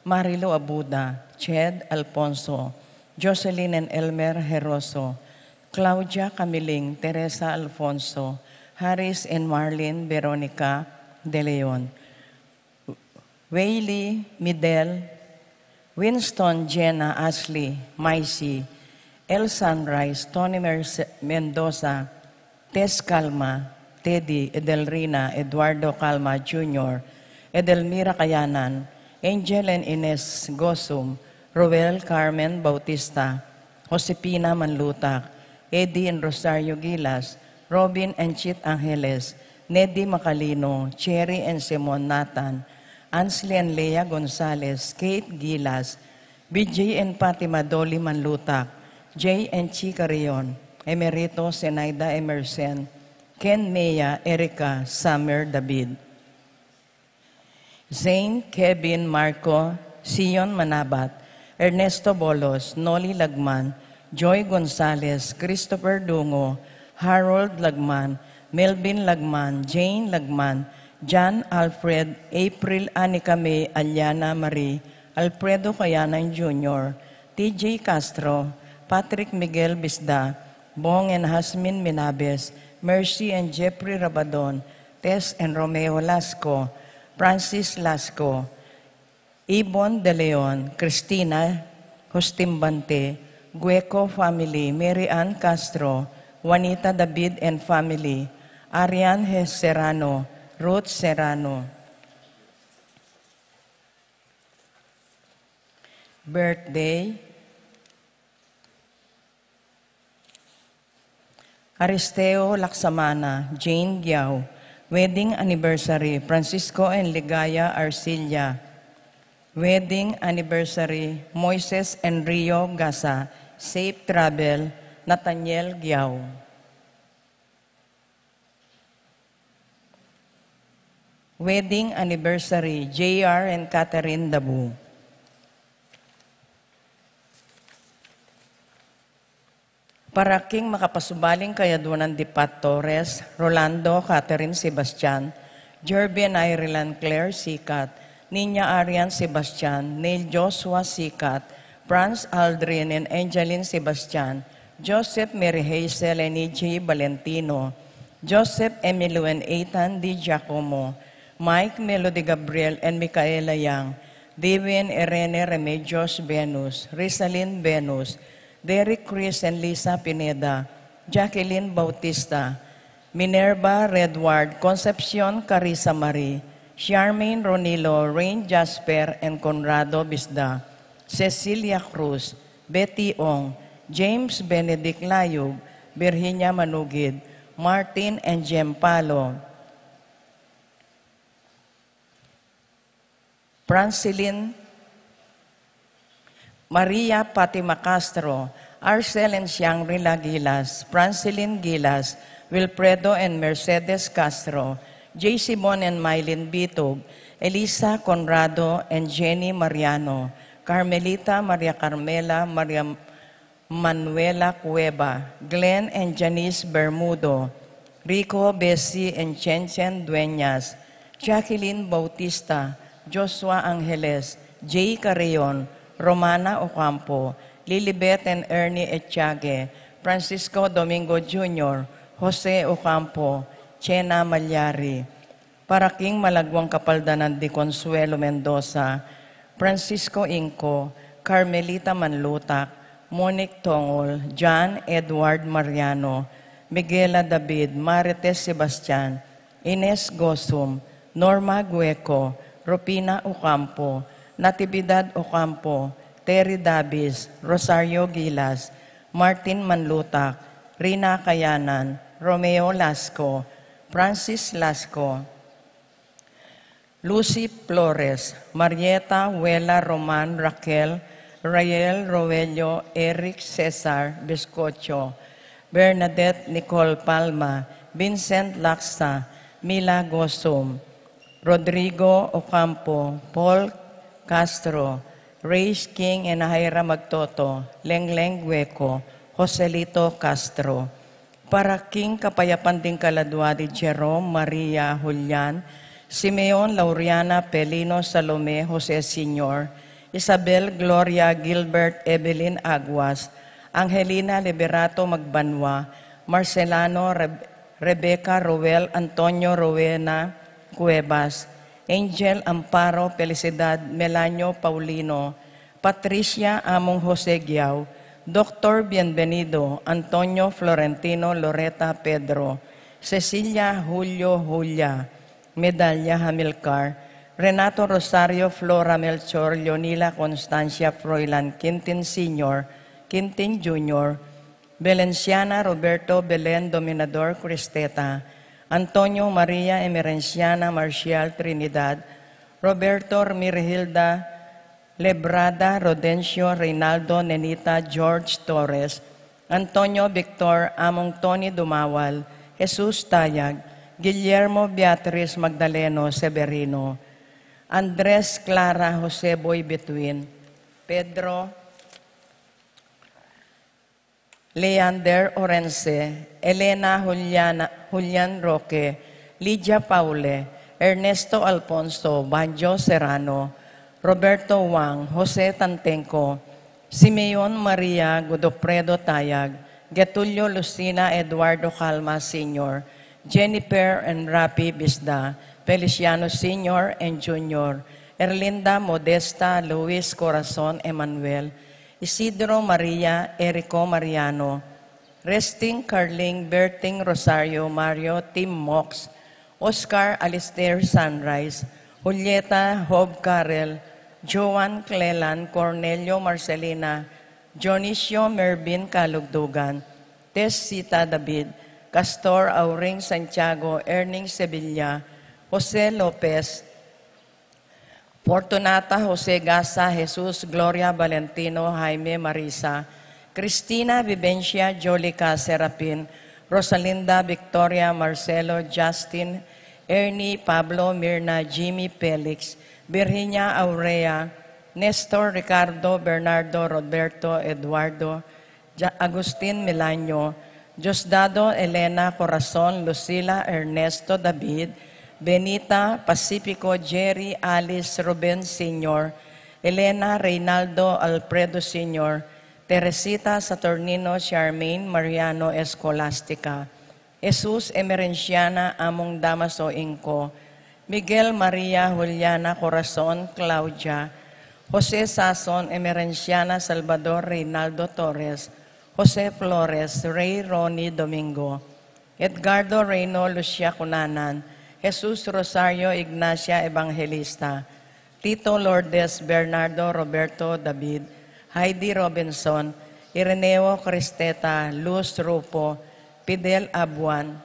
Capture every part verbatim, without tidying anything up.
Marilu Abuda, Ched Alfonso, Jocelyn and Elmer Heroso, Claudia Camiling, Teresa Alfonso, Harris and Marlene Veronica De Leon, Waylee Midel, Winston, Jenna, Ashley, Maisie, El Sunrise, Tony Merce-, Mendoza, Tess Calma, Teddy, Edelrina, Eduardo Calma Junior, Edelmira Kayanan, Angel and Ines Gosum, Roel Carmen Bautista, Josefina Manlutak, Eddie and Rosario Gilas, Robin and Chit Angeles, Neddy Macalino, Cherry and Simon Nathan, Ansley and Lea Gonzalez, Kate Gilas, B J and Fatima Dolly Manlutak, Jay and Chi Carrion, Emerito, Zenaida Emerson, Ken, Mea, Erica, Summer, David, Zane, Kevin, Marco, Sion Manabat, Ernesto Bolos, Noli Lagman, Joy Gonzalez, Christopher Dungo, Harold Lagman, Melvin Lagman, Jane Lagman, John Alfred, April, Anika May, Aliana Marie, Alfredo Kayanan Junior, T J Castro, Patrick Miguel Bisda, Bong and Hasmin Minabes, Mercy and Jeffrey Rabadon, Tess and Romeo Lasco, Francis Lasco, Ibon De Leon, Christina Justimbante, Gueco family, Mary Ann Castro, Juanita David and family, Arian He-, Serrano, Ruth Serrano. Birthday, Aristeo Laksamana, Jane Giao. Wedding anniversary, Francisco and Ligaya Arcilla. Wedding anniversary, Moises and Rio Gasa. Safe travel, Nathaniel Giao. Wedding anniversary, J R and Catherine Dabu. Para king makapasubaling kayaduanan di Pat Torres, Rolando, Catherine Sebastian, Jerby and Ireland Claire Sikat, Niña Arian Sebastian, Neil Joshua Sikat, Franz Aldrin and Angeline Sebastian, Joseph Mary Hazel and E J Valentino, Joseph Emilio and Ethan D. Giacomo, Mike Melody Gabriel and Micaela Yang, Divin Irene Remedios Venus, Rizalin Venus, Derek Chris and Lisa Pineda, Jacqueline Bautista, Minerva Redward, Concepcion Carissa Marie, Charmaine Ronilo, Rain Jasper and Conrado Bisda, Cecilia Cruz, Betty Ong, James Benedict Layug, Virginia Manugid, Martin and Jem Palo, Francilin, Maria Fatima Castro, Arcel and Shangri-La Gilas, Francilin Gilas, Wilfredo and Mercedes Castro, J. Simon and Mylene Bitug, Elisa Conrado and Jenny Mariano, Carmelita Maria Carmela Maria Manuela Cueva, Glenn and Janice Bermudo, Rico, Bessie and Chen Chen Dueñas, Jacqueline Bautista, Joshua Angeles, Jay Carrion, Romana Ocampo, Lilibet and Ernie Echage, Francisco Domingo Junior, Jose Ocampo, Chena Malyari. Para king malaguang kapaldanan di Consuelo Mendoza, Francisco Inco, Carmelita Manlutak, Monique Tongol, John Edward Mariano, Miguela David, Marites Sebastian, Ines Gosum, Norma Gueco, Rufina Ocampo, Natividad Ocampo, Terry Davis, Rosario Gilas, Martin Manlutak, Rina Kayanan, Romeo Lasco, Francis Lasco, Lucy Flores, Marieta Wela Roman, Raquel, Rael Roelio, Eric Cesar Biscocho, Bernadette Nicole Palma, Vincent Laksa, Mila Gosum, Rodrigo Ocampo, Paul Castro, Reyes King and Jaira Magtoto, Lengleng Gueco, Joselito Castro. Para king kapayapan ding kaladua di Jerome, Maria, Julian, Simeon Lauriana Pelino Salome Jose Senior, Isabel Gloria Gilbert Evelyn Aguas, Angelina Liberato Magbanua, Marcelano Re-, Rebecca Roel Antonio Rowena Cuevas, Angel Amparo Felicidad Melanio Paulino, Patricia Among Jose Guiao, Doktor Bienvenido Antonio Florentino Loreta Pedro, Cecilia Julio Julia, Medalla Hamilcar, Renato Rosario Flora Melchor Leonila Constancia Froilan Quintin Senior, Quintin Junior, Belenciana Roberto Belen Dominador Cristeta, Antonio Maria Emerenciana Marcial Trinidad, Roberto Mirhilda Lebrada Rodencio Reynaldo Nenita George Torres, Antonio Victor Among Tony Dumawal, Jesus Tayag, Guillermo Beatriz Magdaleno Severino, Andres Clara Jose Boy Between, Pedro Leander Orense, Elena Juliana, Julian Roque, Lydia Paule, Ernesto Alfonso Banjo Serrano, Roberto Wang, Jose Tantenco, Simeon Maria Godofredo Tayag, Getulio Lucina Eduardo Calma Senior, Jennifer and Rapi Bisda, Feliciano Senior and Junior, Erlinda Modesta Luis Corazon Emanuel, Isidro Maria Erico Mariano, Resting Carling Berting Rosario Mario Tim Mox, Oscar Alistair Sunrise, Julieta Hob Carel, Joan Clelan Cornelio Marcelina, Dionisio Mervin Calugdugan, Tess Sita David, Castor Auring Santiago Erning Sevilla, Jose Lopez, Fortunata Jose Gasa, Jesus Gloria Valentino Jaime Marisa, Cristina Vivencia Jolica Serapin, Rosalinda Victoria Marcelo Justin, Ernie Pablo Mirna Jimmy Felix, Virginia Aurea, Nestor Ricardo Bernardo Roberto Eduardo, Ja-, Agustin Milanio, Diosdado Elena Corazon, Lucila Ernesto David, Benita Pacifico, Jerry Alice Ruben Senior, Elena Reynaldo Alfredo Senior, Teresita Saturnino, Charmaine Mariano Escolastica, Jesus Emerenciana Among Damaso Inco, Miguel Maria Juliana Corazon Claudia, Jose Sason Emerenciana Salvador Reynaldo Torres, Jose Flores Rey Ronnie Domingo, Edgardo Reyno Lucia Cunanan, Jesus Rosario Ignacia Evangelista, Tito Lourdes Bernardo Roberto David, Heidi Robinson, Ireneo Cristeta Luz Rufo, Fidel Abuan,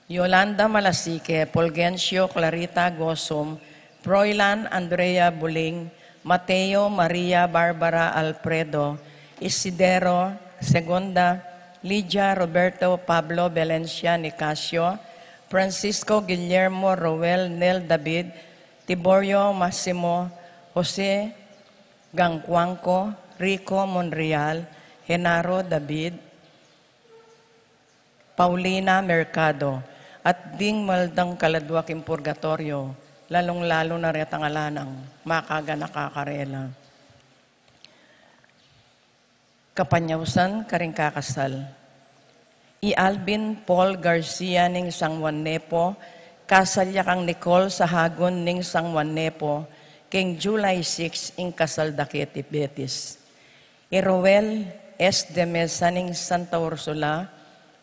Yolanda Malasique, Fulgencio Clarita Gosum, Froilan Andrea Buling, Mateo Maria Barbara Alfredo, Isidero Segunda, Lydia Roberto Pablo Valencia Nicasio, Francisco Guillermo Roel Nel David, Tiborio Massimo, Jose Gangcuanco, Rico Monreal, Genaro David, Paulina Mercado, at ding maldang kaladua king purgatoryo, lalung-lalu na retang ala nang makaganaka karela. Kapanyausan karing kakasal. I Alvin Paul Garcia ning San Juan Nepo, kasal ya kang Nicole Sahagun ning San Juan Nepo, king July six ing kasal da keti Betis. I Roel S. de Mesa ning Santa Ursula,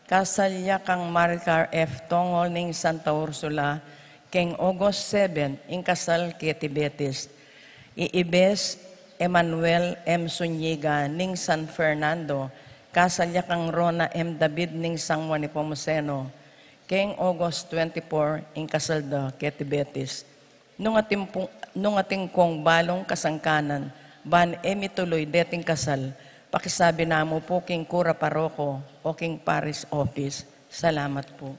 kasal ya kang Maricar F. Tongol ning Santa Ursula, king August seven ing kasal keti Betis. I Ibes Emmanuel M. Zuniga ning San Fernando, kasal ya kang Rona M. David ning San Juan Nepomuceno, king August twenty-four ing kasal da keti Betis. Nung atin pu-, nung atin kong balung kasangkanan, ban e mituluy deting kasal, pakisabi na mu pu king kura paroko o king parish office. Salamat pu.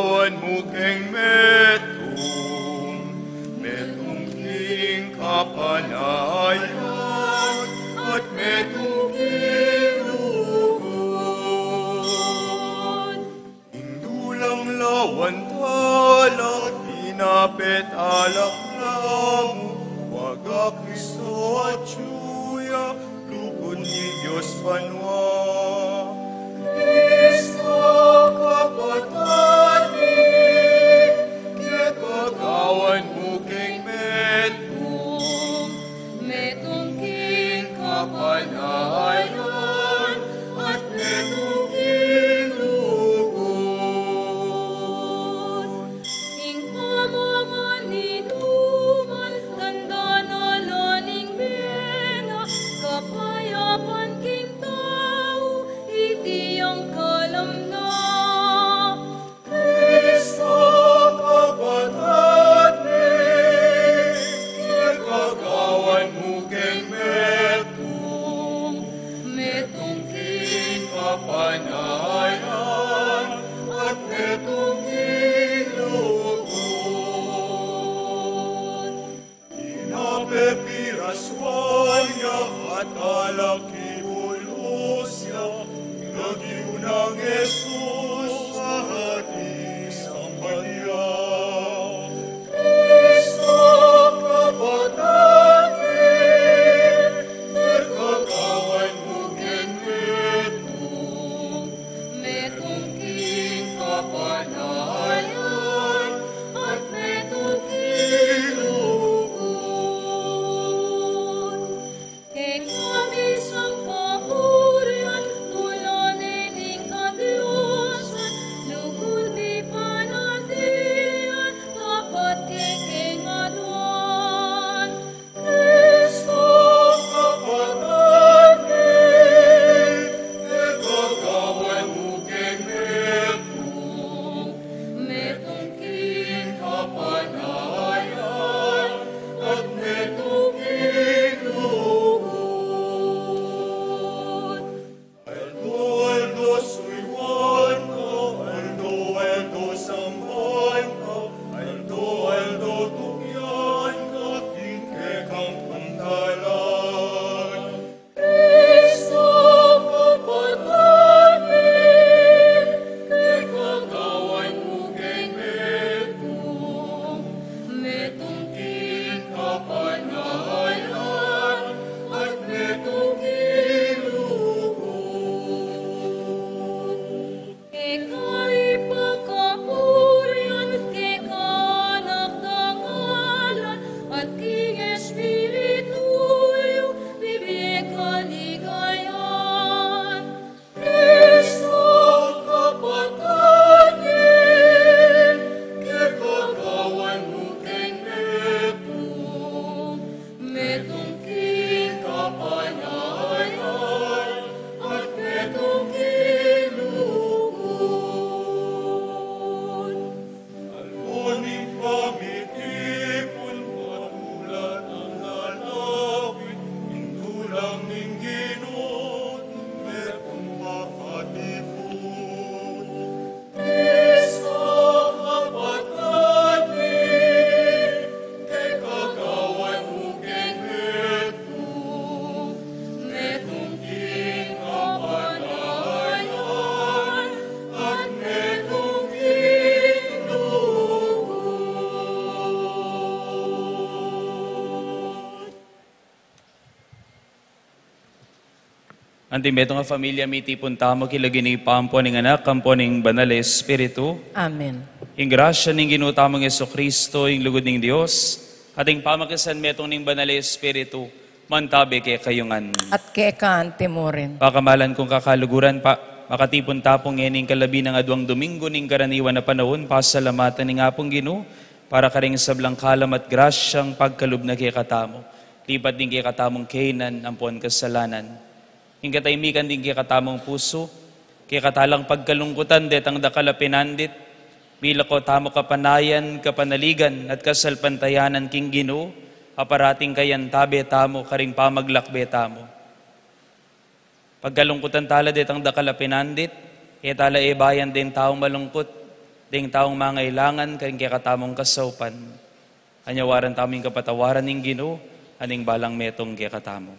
Wan mu keng metung, metung king kapanayan, at metung king lugud. Ing dulang lawan tala, tinapet alak lamu, waga Kristo atyu ya, lugud ning Dios banua. Kristo, kapatad mi, kekagawan mu keng metung, metung king kapanayan, at metung king lugud. Ing pamamaninuman, tanda na la ning bie na, kapayapan king tau, iti yang kalam na. Kristo, kapatad mi, kekagawan mu keng metung, metung king kapanayan, at metung king lugud. Ina pepirasuan ya at alak ibulus ya, lagyu nang Jesus, atis ang badia. Kristo, kapatad mi, kekagawan mu keng metung, metung king kapanayan, at metung king lugud. Keng mabisang papurian, tulanan ning kadiosan, lugud mi panantian, tapat keng aduan. Kristo, kapatad mi, kekagawan mu keng metung, metung king kapanayan, at metung king lugud. Aldo-aldo suyuan ka, aldo-aldo samban ka, aldo-aldo tungyan ka, king kekang pangkalan. Kristo, kapatad mi, kekagawan mu keng metung, metung king kapanayan, at metung king lugud. Keka ipakapurian, keka anak dangalan, at king Espiritu yu, mibie kaligayan. Kristo, kapatad mi, kekagawan mu keng metung, metung king kapanayan, at metung king lugud. Aldo ning pamitipun, patula nang lalapit, ing dulang ning Ginu, metung makatipun. Kristo, kapatad mi, kekagawan mu keng metung, metung king kapanayan, at metung king lugud. Anti metung a familia, mitipun tamu king lagyu ning Ibpa, ampo ning Anak, ampo ning Banal a Espiritu. Amen. Ing grasya ning Ginu tamung Jesucristo, ing lugud ning Dios, at ing pamakisanmetung ning Banal a Espiritu, mantabe kekayu ngan. At keka anti mu rin. Pakamalan kung kakaluguran pa, makatipun ta pu ngening kalabi nang aduang Domingo ning karaniwan a panaun, pasalamatan ing Apung Ginu, para karing sablang kalam at grasyang pagkalub na kekatamu, lipat ding kekatamung kainan ampon kasalanan. Ing katahimikan ding kekatamung pusu, kekatalang pagkalungkutan detang dakal a pinandit, milako tamu kapanayan, kapanaligan, at kasalpantayanan king Ginu, a parating kayantabe tamu karing pamaglakbe tamu. Pagkalungkutan tala detang dakal a pinandit, e tala ebayan deng taung malungkut, deng taung mangailangan karing kekatamung kasaupan. Anyawaran tamu ing kapatawaran ning Ginu, a ning balang metung kekatamu.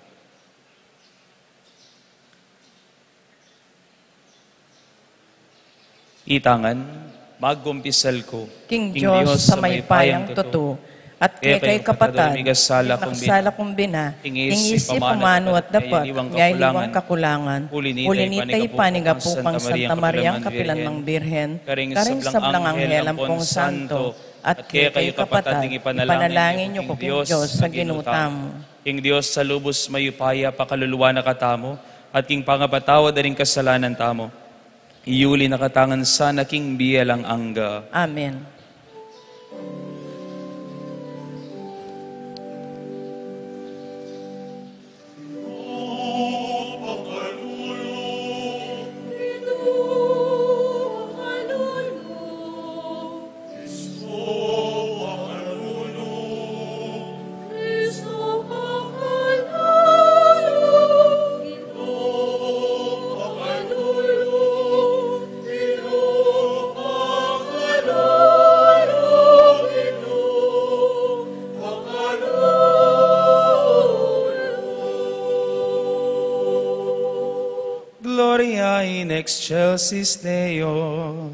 Ita ngan, magkumpisal ku king Dios a mayupayang tutu, at kekay kapatad, mikasala kung bina, ing isip, amanu at dapat, miyaliwang kakulangan, uli nita ipanigapu pang Santa Mariang kapilan mang Birhen, karing sablang anghel ampong santo, at kekayu kapatad, ipanalangin yu ku king Dios a Ginu tamu. King Dios a lubus mayupaya pakalulu na katamu, at king pangapatawad da ring kasalanan tamu, iyuli na katamu ngan sana king bie alang angga. Amen. Gloria in excelsis Deo.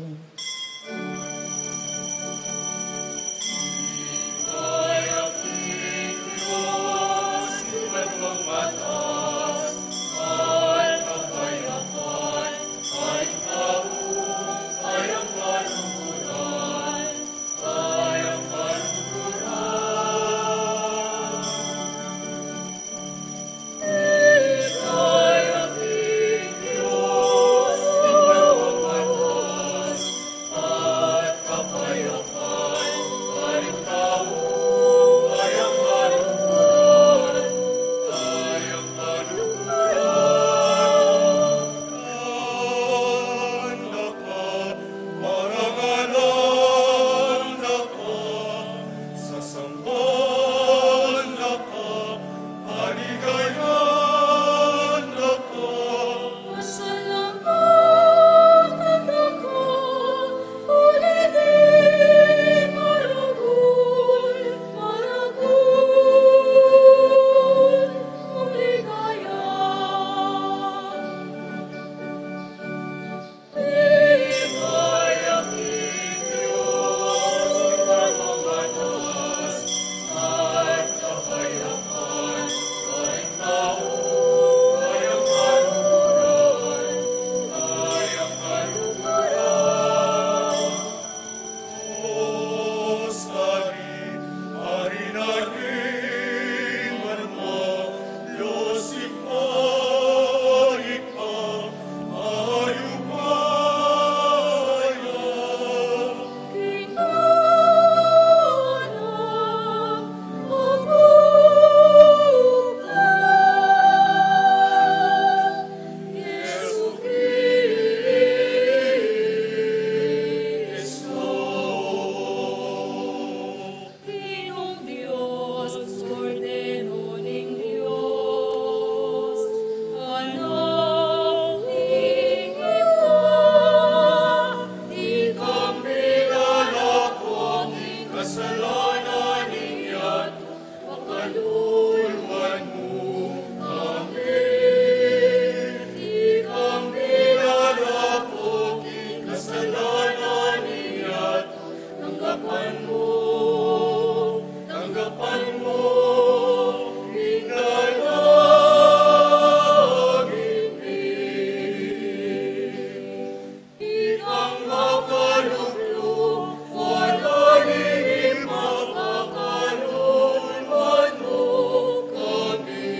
Ginung Dios, Kordero ning Dios, Anak ning Ibpa, ikang milalako king kasalanan ning yatu, pakaluluan mu kami. Ikang milalako king kasalanan ning yatu, tanggapan mu, tanggapan mu, minalangin mi. Ikang makalulu, wala ning ipapakaluluan mu kami.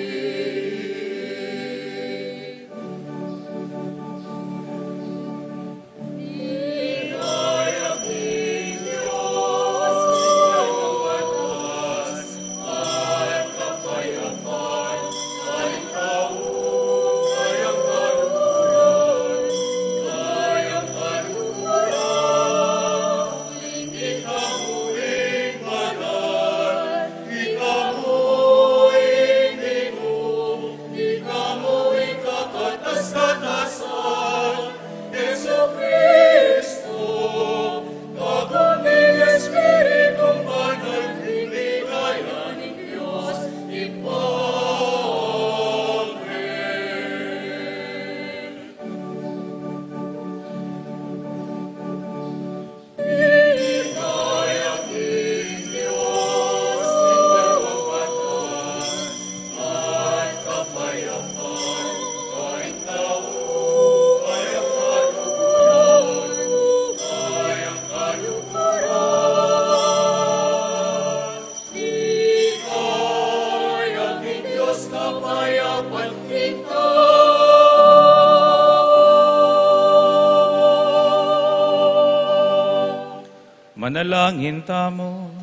Manalangin tamu.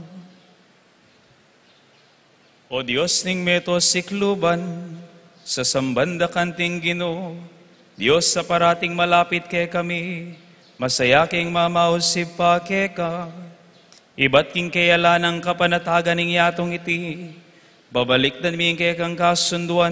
O Dios ning meto sikluban, sasamban da kanting Ginu, Dios a parating malapit kekami, masaya keng mamausip pa keka, ibat king keyalan nang kapanatagan ning yatung iti, babalikdan mi ing kekang kasunduan,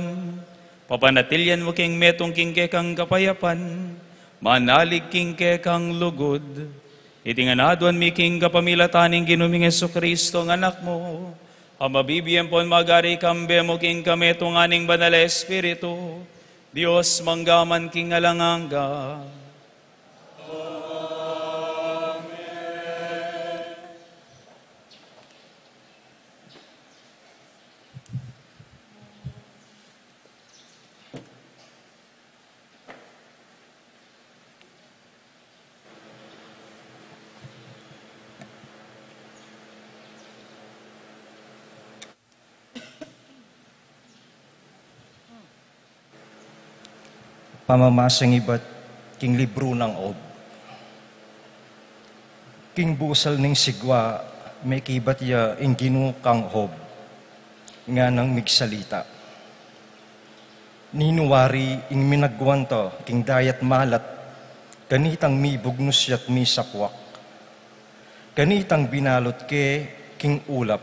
papanatilian mu king metung king kekang kapayapan, manalig king kekang lugud. Iti ngan aduan mi king kapamilatan ning Ginu ming Jesucristo, nga Anak mu, a mabibie ampon magari kambe mu king kametungan ning Banal a Espiritu, Dios mangga man king alang angga. Pamamasang ibat king libru nang Job. King busal ning sigwa, mekibat ya ing Ginu kang Job, nganang migsalita. Ninu wari ing minagwanta king dayat malat, kanitang mibugnus ya't misapuak. Kanitang binalut ke king ulap,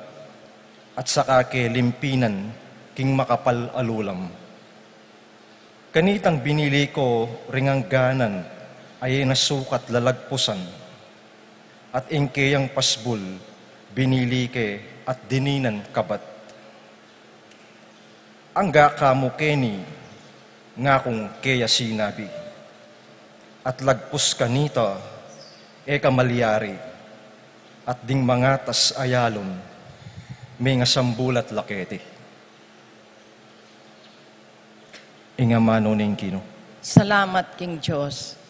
at saka ke limpinan king makapal a lulam. Kanitang binili ko ring angganan a e na sukat lalagpusan, at ing keyang pasbul binili ke at dininan kabat. Angga ka mu keni, ngakung keya sinabi, at lagpus kanita e ka malyari, at ding mangatas a yalun, mengasambulat la keti. Ing amanu ning Ginu. Salamat king Dios.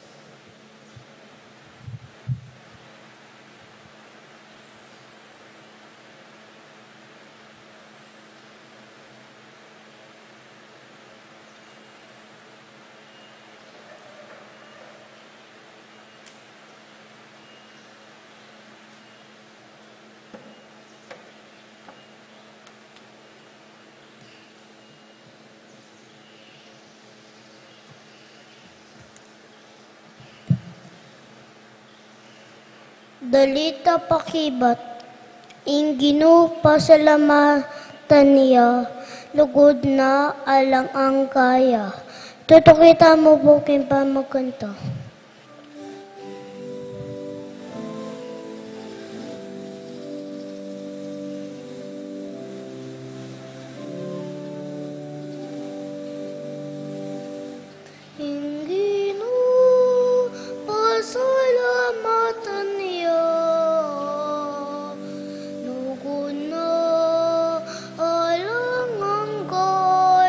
Dalita pakibat. Ing Ginu pasalamatan ya, lugud na alang angga ya. Tutuki tamu pu king pamagkanta. Ing Ginu pasalamatan ya, lugud na alang angga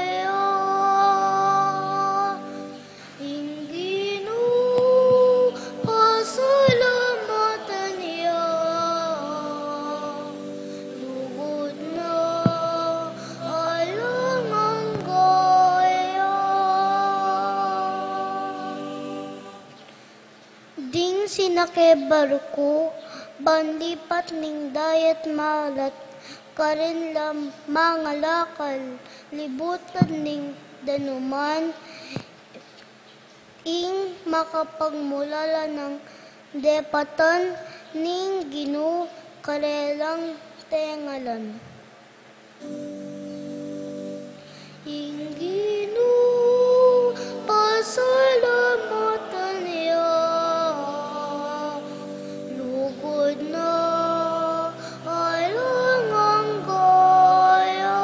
ya. Ing Ginu pasalamatan ya, lugud na alang angga ya. Ding sinake barku, ban lipat ning dayat malat, karin la mangalakal, libutan ning danuman, ing makapagmulala nang depatan ning Ginu karelang tengalan. Ing Ginu pasalamatan ya, lugud na alang angga ya.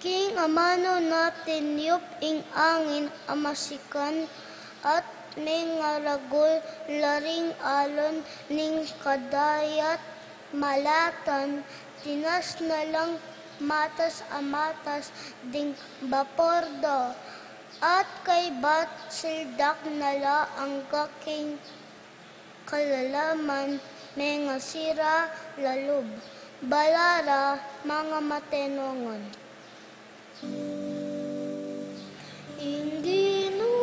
King amanu na tinyup ing angin a masikan at mengaragul la ring alon ning kadayat malatan, tinas na lang matas a matas ding bapor da, at kaybat sildak na la angga king kalalaman, mengasira la lub. Bala ra, mangamate no ngan. Ing Ginu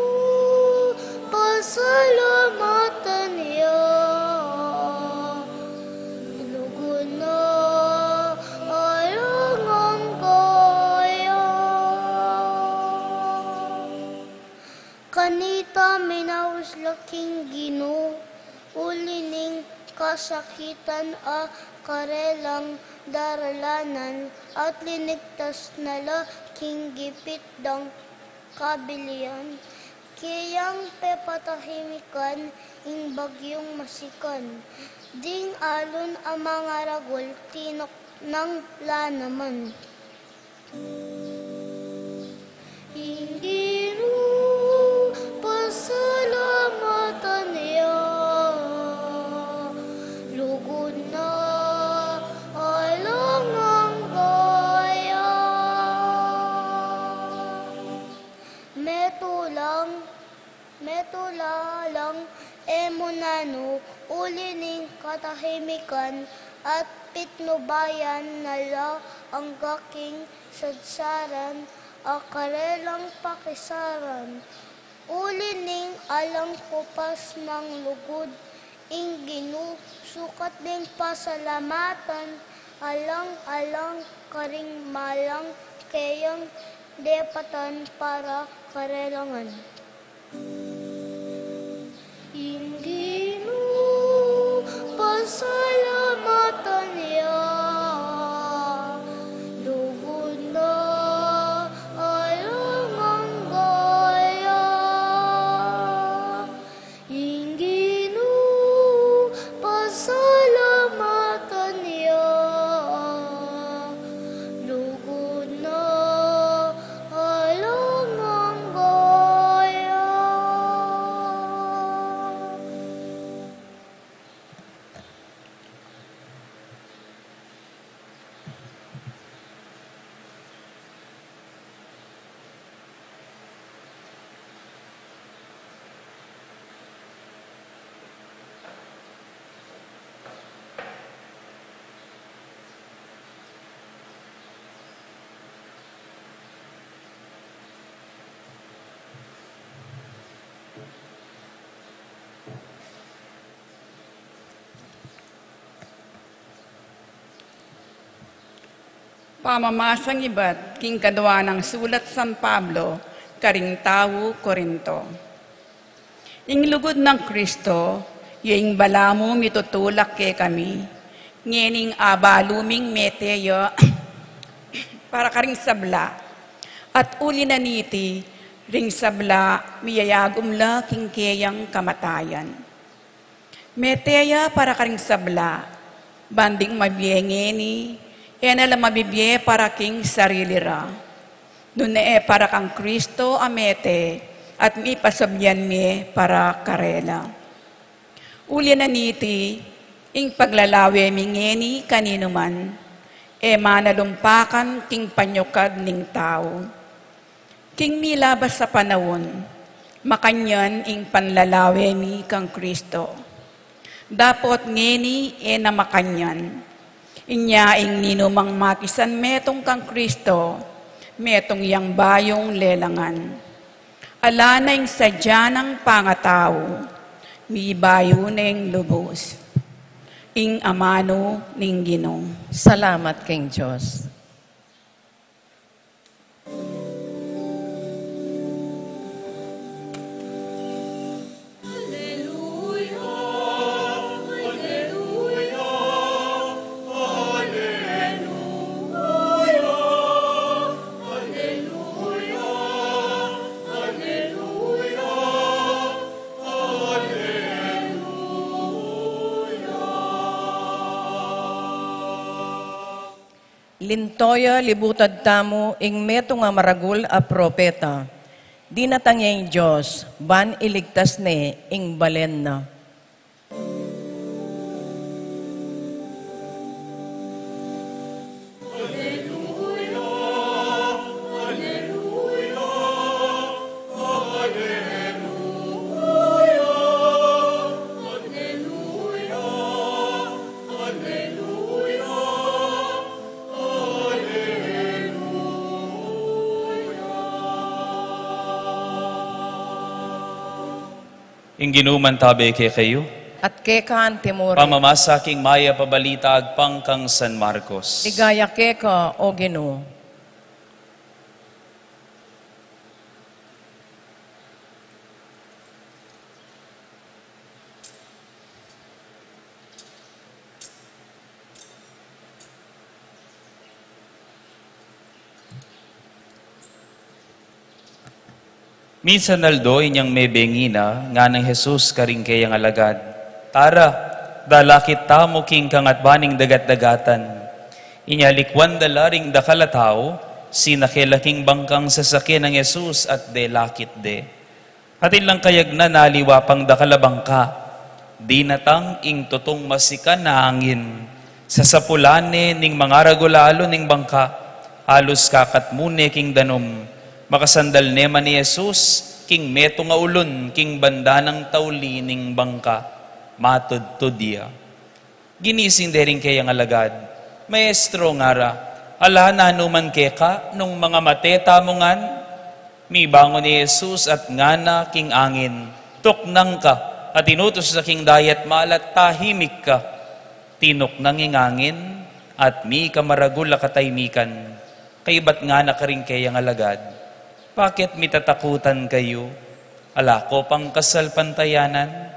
pasalamatan kasakitan a karelang daralanan, at linigtas na la king gipit dang kabilian. Keyang pepatahimikan ing bagyung masikan, ding alun a mangaragul tinuknang la naman. Ing Ginu, pasalamatan ya, lugud na alang angga ya. Metulang, metulang e mu nanu, uli ning katahimikan at pitnubayan na la angga king sadsaran a karelang pakisaran. Uli ning alang kupas nang lugud, ing Ginu sukat ding pasalamatan, alang-alang karing malang keyang depatan para karelang ngan. Ing Ginu, pasalamatan ya, lugud na alang angga ya. Ing Ginu, pasalamatan ya, lugud na alang angga ya. Pamamasang ibat king kadua nang sulat San Pablo karing tau Corinto. Ing lugud nang Kristo, ya ing balamu mitutulak kekami, ngening abalu ming mete ya para karing sabla, at uli na niti, ring sabla miyayagum la king keyang kamatayan. Mete ya para karing sabla, ban ding mabie ngeni, e na la mabibie para king sarili ra. Nune e para kang Kristo a mete, at mipasubyan mie para karela. Uli na niti, ing paglalawe mi ngeni kaninuman, e manalumpakan king panyukad ning tau. King milabas a panaun, makanyan ing panlalawe mi kang Kristo. Dapot ngeni e na makanyan. Inya ing ninumang makisan metung kang Kristo, metung yang bayung lelangan. Ala na ing sadya nang pangatau, mibayu neng lubus. Ing amanu ning Ginu. Salamat king Dios. Linto ya libutad tamu ing metung a maragul a propeta. Dinatang ya ing Dios ban iligtas ne ing balen na. Ing Ginu mantabe kekayu. At keka antimurin. Pamamasa king mayap a balita agpang kang San Marcos. Ligaya keka, o Ginu. Minsan aldo inyang mebeng na, nganang Jesus karing keyang alagad, "Tara, dalakit tamu king kangatban ning dagat-dagatan." Inya likwan da la ring dakal a tau, sinake la king bangkang sasake nang Jesus at delakit de. Atin lang kayagnan aliwa pang dakal a bangka, dinatang ing tutung masikan a angin. Sasapulan ne ning mangaragul a alon ning bangka, alus kakatmu ne king danum. Makasandal ne man i Jesus king metung a ulun king banda nang tauli ning bangka. Matudtud ya. Ginising de ring keyang alagad, "Maestro," ngara, "ala nanu man keka nung mangamate tamu ngan?" Mibangun i Jesus at ngana king angin, "Tuknang ka," at inutus na king dayat malat, "Tahimik ka." Tinuknang ing angin at mika maragul a katahimikan. Kaybat ngana karing keyang alagad, "Bakit mitatakutan kayu? Ala ko pang kasalpantayanan?"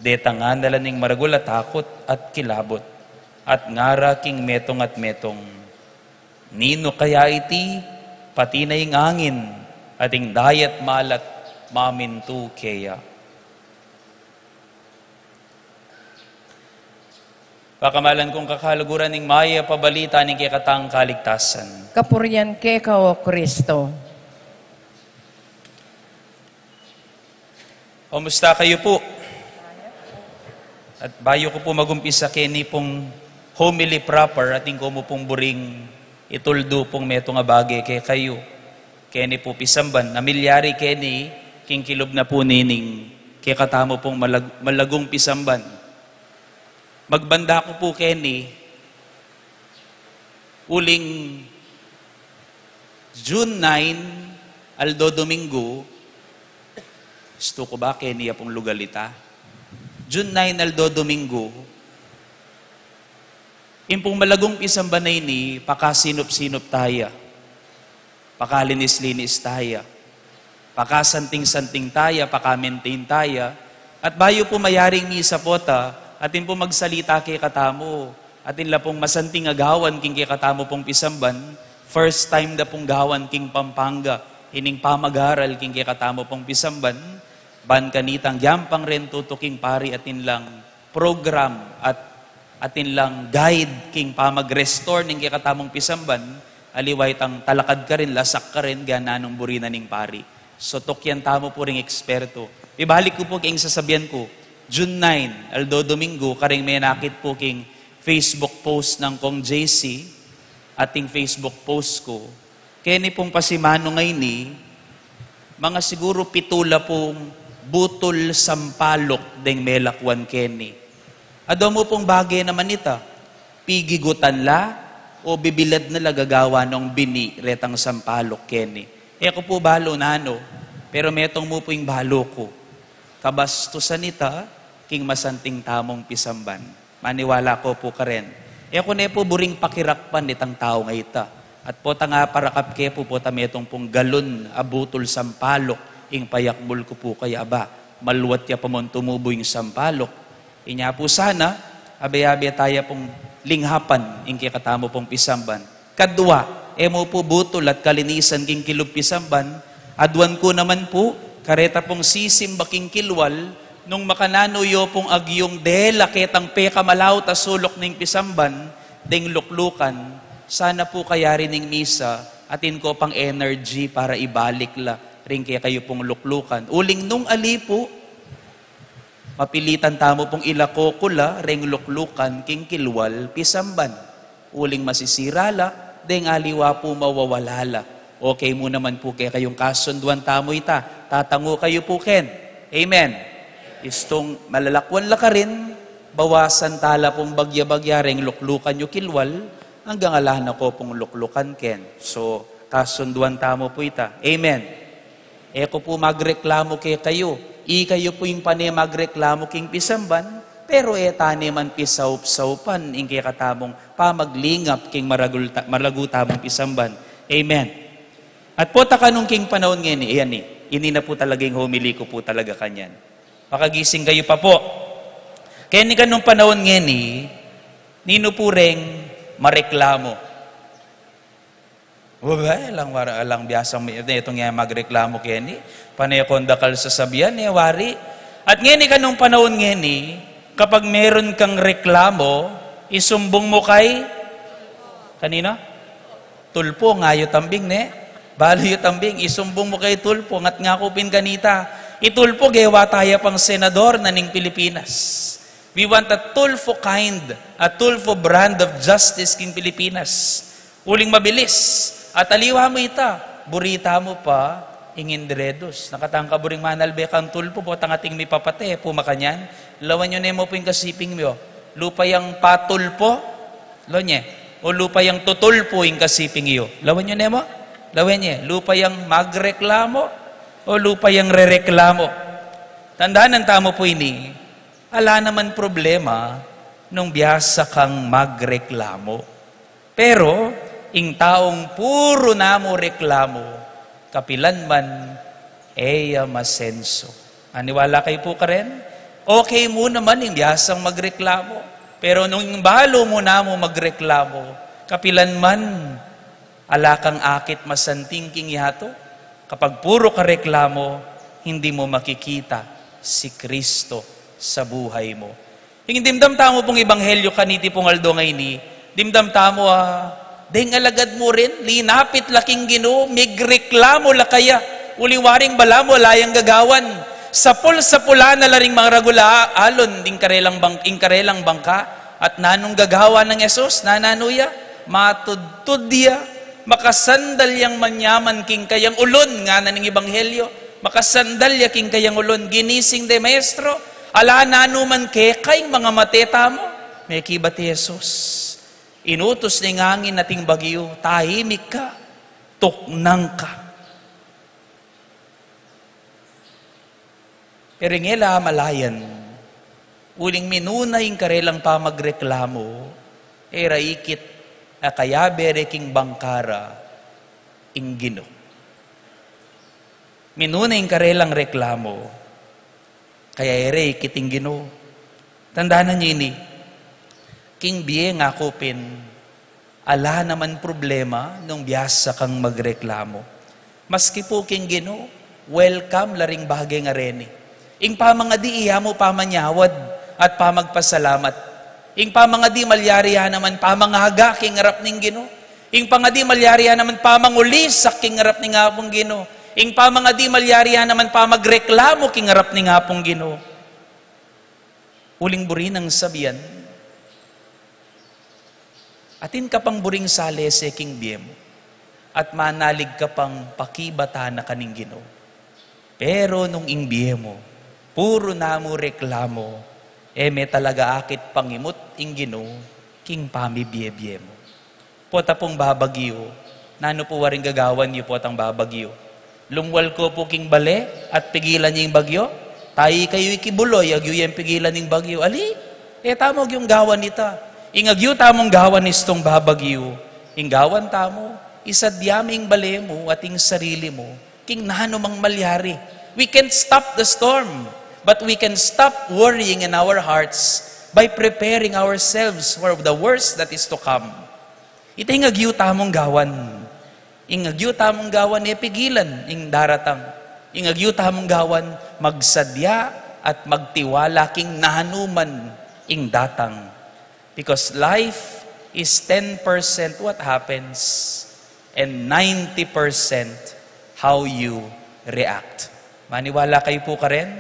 Detangan na la ning maragul a takut at kilabut, at ngara king metung at metung, "Ninu kaya iti? Pati na ing angin at ing dayat malat mamintu keya." Pakamalan kung kakaluguran ning mayap a balita ning kekatang kaligtasan. Kapurian keka, O Kristo. Kumusta kayu pu? At bayu ku pu magumpisa keni pung homily proper, atin ku mu pung buring ituldu pung metung a bage kekayu. Keni pu pisamban, na milyari keni king kilub na pu nining kekatamu pung malag-, malagung pisamban. Magbanda ku pu keni, uling June nine, aldo Domingo, gustu ku ba keni ya pung lugal ita? June nine, aldo Domingo, ing pung malagung pisamban a ini, pakasinup-sinup taya, pakalinis-linis taya, pakasanting-santing taya, pakamaintain taya, at bayu pu mayaring misa pu ta, atin pu magsalita kekatamu, atin la pung masanting a gawan king kekatamu pung pisamban, first time da pung gawan king Pampanga ining pamagaral king kekatamu pung pisamban, ban kanitang agyang pang reng tutuking pari atin lang program at atin lang guide king pamag-restore ning kekatamung pisamban, aliwa itang talakad karin, lasak karin, gana nung buri na ning pari. So, tukyan tamu pu ring eksperto. Ibalik ku pu king sasabian ku, June nine, aldo Domingo, karing menakit pu king Facebook post nang Kong J C, ating Facebook post ku, keni pung pasimanu ngeni, mga siguru pitu la pung butul sampaluk deng melakwan keni. Adwa mu pung bage naman ita, pigigutan la, o bibilad na la gagawan nung bini retang sampaluk keni. E ku pu balu nanu, pero metung mu pu ing balu ku. Kabastusan ita king masanting tamung pisamban. Maniwala ko pu karen. E ku ne pu buring pakirakpan itang tau a ita. At potang aparakap ke pu, pota metung pung galon a butul sampaluk ing payakbul ku pu kaya, aba, maluat ya pa mung tumubu ing sampaluk. Inya pu sana, abe-abe taya pung linghapan ing kekatamu pung pisamban. Kadwa, e mu pu butul at kalinisan king kilub pisamban, adwan ku naman pu, kareta pung sisimba king kilwal, nung makananu yo pung agyung dela ketang pekamalaut a suluk ning pisamban, deng luklukan, sana pu kayari ning misa, atin ko pang energy para ibalik la ring kekayu pung luklukan. Uling nung ali pu, mapilitan tamu pung ilako ku la reng luklukan king kilwal pisamban. Uling masisira la, deng aliwa pu mawawala la. Okay mu naman pu kekayung kasunduan tamu ita. Tatangu kayu pu ken. Amen. Istung malalakwan la karin, bawasan tala pung bagya-bagya reng luklukan yu kilwal, anggang ala na ko pung luklukan ken. So, kasunduan tamu pu ita. Amen. E ku pu magreklamu kekayu. Ikayu pu ing pane magreklamu king pisamban, pero e ta ne man pisaup-saupan ing kekatamung pamaglingap king maragul ta-, maragu tamung pisamban. Amen. At pota kanung king panaun ngeni, ayan ni, ini na pu talaga ing homily ku pu talaga kanyan. Makagising kayu pa pu. Keni kanung panaun ngeni, ninu pu reng mareklamu? Wabay, alang, wara, alang biasang mi-, itong ya magreklamo keni. Pane kong dakal sasabian, e, wari. At ngeni kanung panaun ngeni, kapag meron kang reklamo, isumbung mo kay, kanino? Tulpo, nga yu tambing, ne? Balu yu tambing, isumbung mo kay Tulpo, ngat nga ku pin kanita. I Tulpo, gewa taya pang senador na ning Pilipinas. We want a Tulfo kind, a Tulfo brand of justice king Pilipinas. Uling mabilis, at aliwa mu ita, buri tamu pa ing indredus. Nakatangka buring manalbe kang Tulpo, potang ating mipapate, pu makanyan, lawan yu ne mu pu ing kasiping yu. Lupa yang patulpo, lo nye, o lupa yang tutulpo ing kasiping yu. Lawan yu ne mu, lawan nye, lupa yang magreklamo, o lupa yang rereklamo. Tandanan tamu pu ini, ala naman problema nung biasa kang magreklamo. Pero, ing taung puru namu reklamo, kapilan man, e ya masenso. Maniwala kayu pu karen? Okay mu naman ing biasang magreklamo. Pero nung balu mu namu magreklamo, kapilan man, ala kang akit masanting king yatu. Kapag puru ka reklamo, hindi mo makikita si Kristo sa buhay mo. Ing dimdam tamu pung ebanghelyo kaniti pung aldo ngeni, dimdam tamu, a, deng alagad mu rin, linapit la king Ginu, migreklamo la kaya, uli waring balamu ala yang gagawan. Sapul-sapulan na la ring maragul a alon, ding karelang bang-, ing karelang bangka, at nanung gagawa nang Jesus, nananu ya, matudtud ya, makasandal yang manyaman king kayang ulun, ngana ning ebanghelyo, makasandal ya king kayang ulun, ginising de, Maestro, ala nanu man keka ing mangamate tamu? Mekibat i Jesus, inutus ne ing angin at ing bagyu, tahimik ka, tuknang ka. Pero e la malayan, uling minuna ing karelang pamagreklamo, e ra ikit a kayabe re king bangka ra ing Ginu. Minuna ing karelang reklamo, kaya e re ikit ing Ginu. Tandanan yu ini, king bie nga ku pin, ala naman problema nung biasa kang magreklamo. Maski pu king Ginu, welcome la ring bage ngareni. Ing pamangadi iya mu pamanyawad at pamagpasalamat. Ing pamangadi malyari ya naman pamangaga king arap ning Ginu. Ing pangadi malyari ya naman pamangulisak king arap ning Apung Ginu. Ing pamangadi malyari ya naman pamagreklamo king arap ning Apung Ginu. Uling buri nang sabian, atin ka pang buring salese king bie mu, at manalig ka pang pakibatan na ka ning Ginu. Pero nung ing bie mu, puru namu reklamo, e me talaga akit pangimut ing Ginu king pamibie-bie mu. Pota pung babagyu, nanu pu waring gagawan yu potang babagyu? Lumwal ko pu king bale at pigilan yu ing bagyu? Tayi kayu ikibuloy, agyu yang pigilan ing bagyu. Ali, e tamu agyung gawan ita. Ing agyu tamung gawan istung babagyu. Ing gawan tamu, isadya me ing bale mu at ing sarili mu king nanu mang malyari. We can stop the storm, but we can stop worrying in our hearts by preparing ourselves for the worst that is to come. Ita ing agyu tamung gawan. Ing agyu tamung gawan, e pigilan ing daratang. Ing agyu tamung gawan, magsadya at magtiwala king nanu man ing datang. Because life is ten percent what happens and ninety percent how you react. Maniwala kayu pu karen?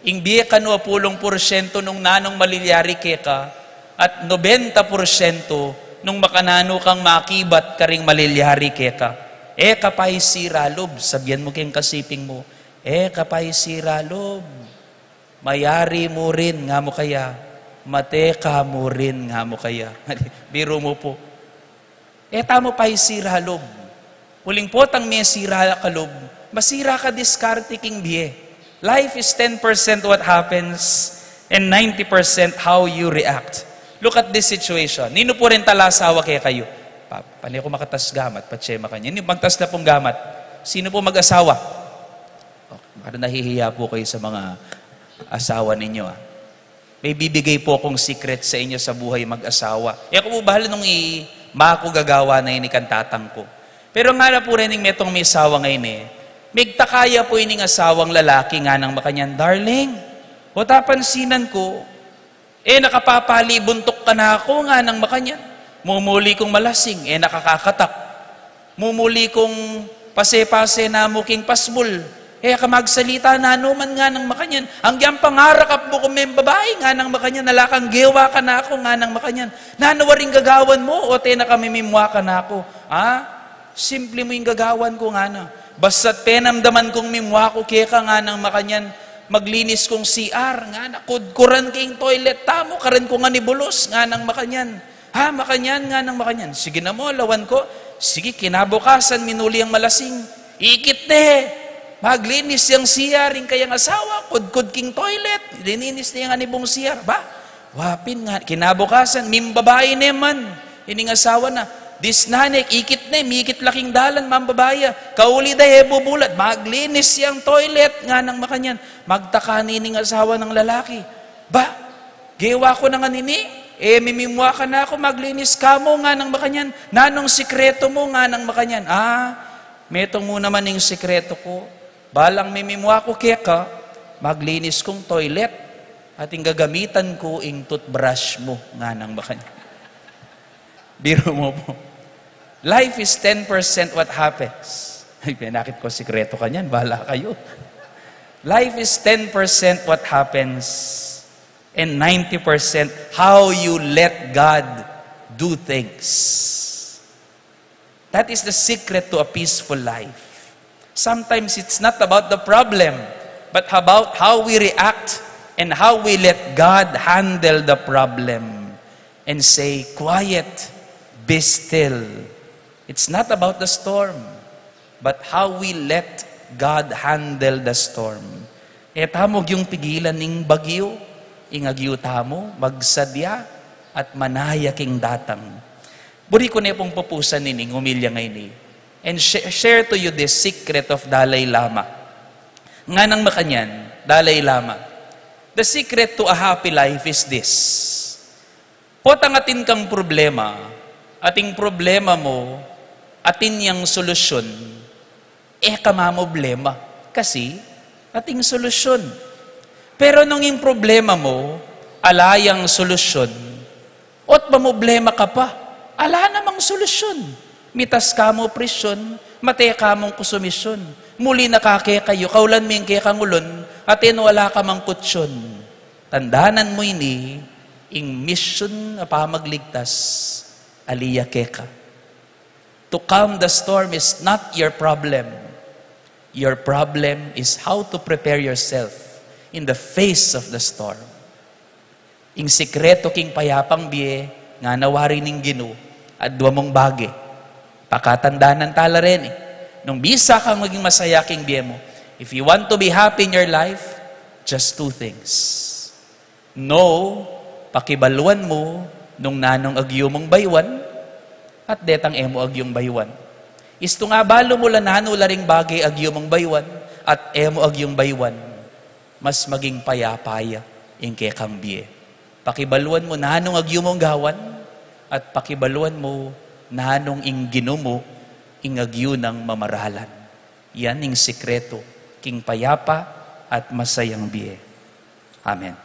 Ing bie kanu apulung porsyento nung nanung malilyari keka, at nobenta porsyento nung makananu kang makibat karing malilyari keka. E ka pa isira lub, sabian mu king kasiping mu, e ka pa isira lub. Mayari mu rin, nga mu kaya, mate ka mu rin, nga mu kaya. Biru mu pu. E tamu pa isira lub. Uling potang mesira ka lub, masira ka diskarte king bie. Life is ten percent what happens and ninety percent how you react. Look at this situation. Ninu pu rin talasawa kekayu? Pa, pane ku makatas gamat, patse makanyan. Ninu magtas la pung gamat? Sinu pu mag-asawa? Oh, baka nahihiya pu kayu sa mga asawa ninyu, ah. May bibigay pu kung secret sa inyu sa buhay mag-asawa. E ku pu bahala nung i-, maku gagawa na ini kang tatang ku. Pero ngana pu reng metung misawa ngeni, migtaka ya pu ining asawang lalaki, nganang makanyan, "Darling, o, tapansinan ku, e na ka papali buntuk kanaku," nganang makanyan. "Mumuli kung malasing, e na ka kakatak. Mumuli kung pase-pase na mu king pasbul, e ka magsalita nanu man," nganang makanyan. "Agyang pangarakap mu kung meng babai," nganang makanyan, "ala kang gewa kanaku," nganang makanyan. "Nanu waring gagawan mu, o't e na ka mimimua kanaku?" "Ah, simple mu ing gagawan ku," ngana. "Basta't penamdaman kung mimua ku keka," nganang makanyan, "maglinis kung C R," ngana, "kudkuran ke ing toilet tamu, karan kung anibulus," nganang makanyan. "Ha, makanyan?" nganang makanyan. "Sige na mu, lawan ku." Sige, kinabukasan, minuli yang malasing. Ikit ne, maglinis yang C R ing kayang asawa, kudkud king toilet, lininis ne yang anibung C R. Ba, wa pin, nga, kinabukasan, mimbabai ne man ining asawa na. Disnan ne, ikit ne, mikit la king dalan, mambabai ya. Kauli da, e bubulat, maglinis yang toilet, nganang makanyan. Magtaka ne ining asawa nang lalaki. "Ba, gewa ku na ngan ini, e mimimua kanaku, maglinis ka mu," nganang makanyan. "Nanung sikretu mu?" nganang makanyan. "Ah, metung mu naman ing sikretu ku. Balang mimimua ku keka, maglinis kung toilet, at ing gagamitan ku ing toothbrush mu," nganang makanyan. Biru mu pu. Life is ten percent what happens. Ay, penakit ku sikretu kanyan, bahala kayu. Life is ten percent what happens and ninety percent how you let God do things. That is the secret to a peaceful life. Sometimes it's not about the problem, but about how we react and how we let God handle the problem and say, "Quiet, be still." It's not about the storm, but how we let God handle the storm. E tamu agyung pigilan ing bagyu, ing agyu tamu, magsadya at manaya king datang. Buri ku ne pung pupusan ining homilya ngeni and sh- share to you the secret of Dalai Lama. Nganang makanyan, Dalai Lama, the secret to a happy life is this. Potang atin kang problema, atin problema mu, atin yang solusyon, e ka mamoblema. Kasi, atin solusyon. Pero nung ing problema mu, ala yang solusyon, o't mamoblema ka pa, ala namang solusyon. Mitas ka mu presyon, mate ka mung konsumisyon. Muli na ka kekayu, kaulan mu ing kekang ulun, at e no ala ka mang kutsyon. Tandanan mu ini, ing misyon a pamagligtas, ali ya keka. To calm the storm is not your problem. Your problem is how to prepare yourself in the face of the storm. Ing sikretu king payapang bie, ngana wari ning Ginu, adwa mung bage. Pakatandanan tala reni. Nung bisa kang maging masaya king bie mu, if you want to be happy in your life, just two things. No, pakibaluan mu nung nanung agyu mung baywan at detang e mu agyung baywan. Istung abalu mu la nanu la ring bage agyu mung baywan at e mu agyung baywan, mas maging payapa ya ing kekang bie. Pakibaluan mu nanung agyu mung gawan at pakibaluan mu nanung ing Ginu mu ing agyu nang mamaralan. Yan ing sikretu king payapa at masayang bie. Amen.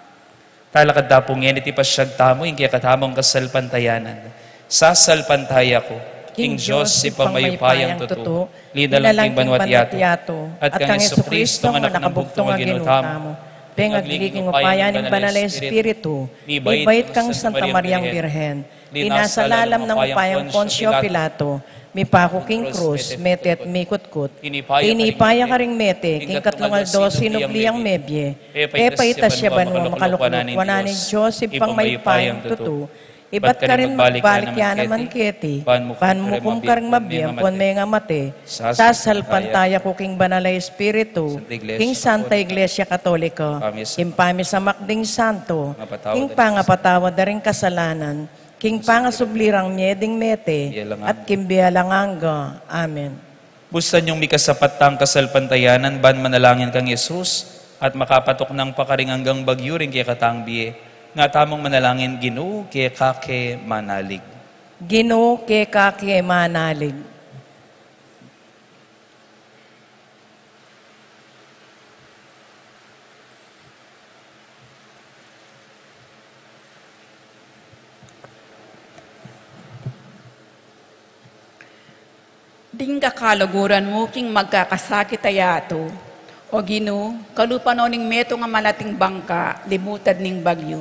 Talakad ta pu ngeni, iti pasiag tamu ing kekatamung kasalpantayanan. Sasalpantaya ku king Dios, Ibpang mayupayang tutu, linalang king banwa't yatu, at kang Jesucristo a Anak nang bugtung a Ginu tamu, pengagli king upaya ning Banal a Espiritu, mibait kang Santa Mariang Birhen, linasa lalam ning upayang Poncio Pilato, mipaku king krus, mete at mikutkut, tinipa ya karing mete, king katlung aldo sinubli yang mebie, pepaitas ya banua, makalukluk wanan ning Dios, Ibpang mayupayang tutu, ibat karin magbalik ya naman keti, ban mukum karing mabie ampon mengamate. Sasalpantaya ku king Banal a Espiritu, king Santa Iglesia Katolika, king pamisamak ding santo, king pangapatawad da ring kasalanan, king pangasubli rang mie ding mete, at king bie alang angga. Amen. Bustan yung mikasapat tang kasalpantayanan ban manalangin kang Jesus, at makapatuknang pa karing anggang bagyu ring kekatang bie. Nga tamung manalangin, Ginu, keka ke manalig. Ginu, keka ke manalig. Ding kakaluguran mu king magkakasakit a yatu, O Ginu, kalupa no ning metung a malating bangka, libutad ning bagyu.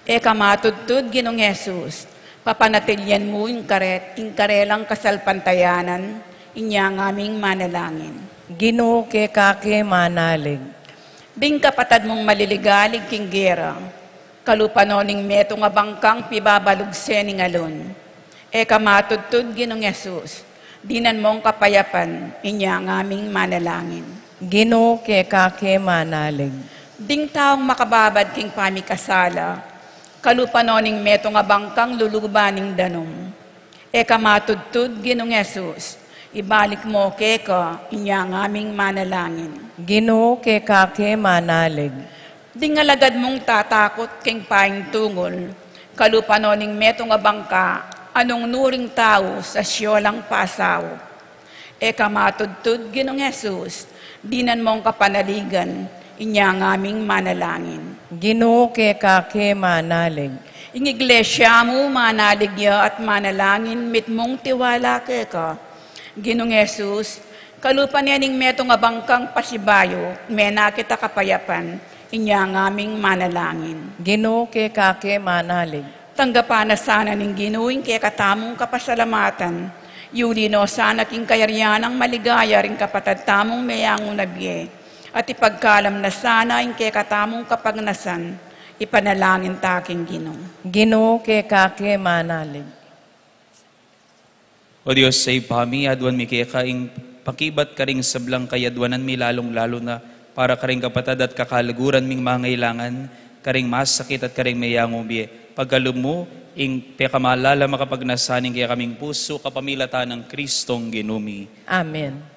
E ka matudtud, Ginung Jesus, papanatilian mu ing kare-, ing karelang kasalpantayanan, inya ngaming manalangin. Ginu, keka ke manalig. Ding kapatad mung maliligalig king gera, kalupa no ning metung a bangkang pibabalugse ning alun. E ka matudtud, Ginung Jesus, dinan mong kapayapan, inya ngaming manalangin. Ginu, keka ke manalig. Ding taung makababad king pamikasala, kalupa no ning metung a bangkang luluban ning danum. E ka matudtud, Ginung Jesus, ibalik mo keka, inya ngaming manalangin. Ginu, keka ke manalig. Ding alagad mung tatakut king paintungul, kalupa no ning metung a bangka, anung nuring tau sa siolang pasau. E ka matudtud, Ginung Jesus, dinan mong kapanaligan, inya ngaming manalangin. Ginu, keka ke manalig. Ing iglesia mu, manalig ya at manalangin, mitmung tiwala keka. Ginung Jesus, kalupa ne ning metung a bangkang pasibayu, menakit a kapayapan, inya ngaming manalangin. Ginu, keka ke manalig. Tanggapan na sana ning Ginu ing kekatamung kapasalamatan. Yuli no sana king kayarian nang maligaya ring kapatad tamung meyangu na bie. At ipagkalam na sana ing kekatamung kapagnasan. Ipanalangin ta king Ginu. Ginu, keka ke manalig. O Dios a Ibpa mi, aduan mi keka ing pakibat karing sablang kayadwanan mi, lalung-lalu na para karing kapatad at kakaluguran ming mangailangan, karing masakit at karing meyangu bie. Pagkalub mu ing pekamalala makapagnasan ning kekaming pusu kapamilatan nang Kristong Ginu mi. Amen.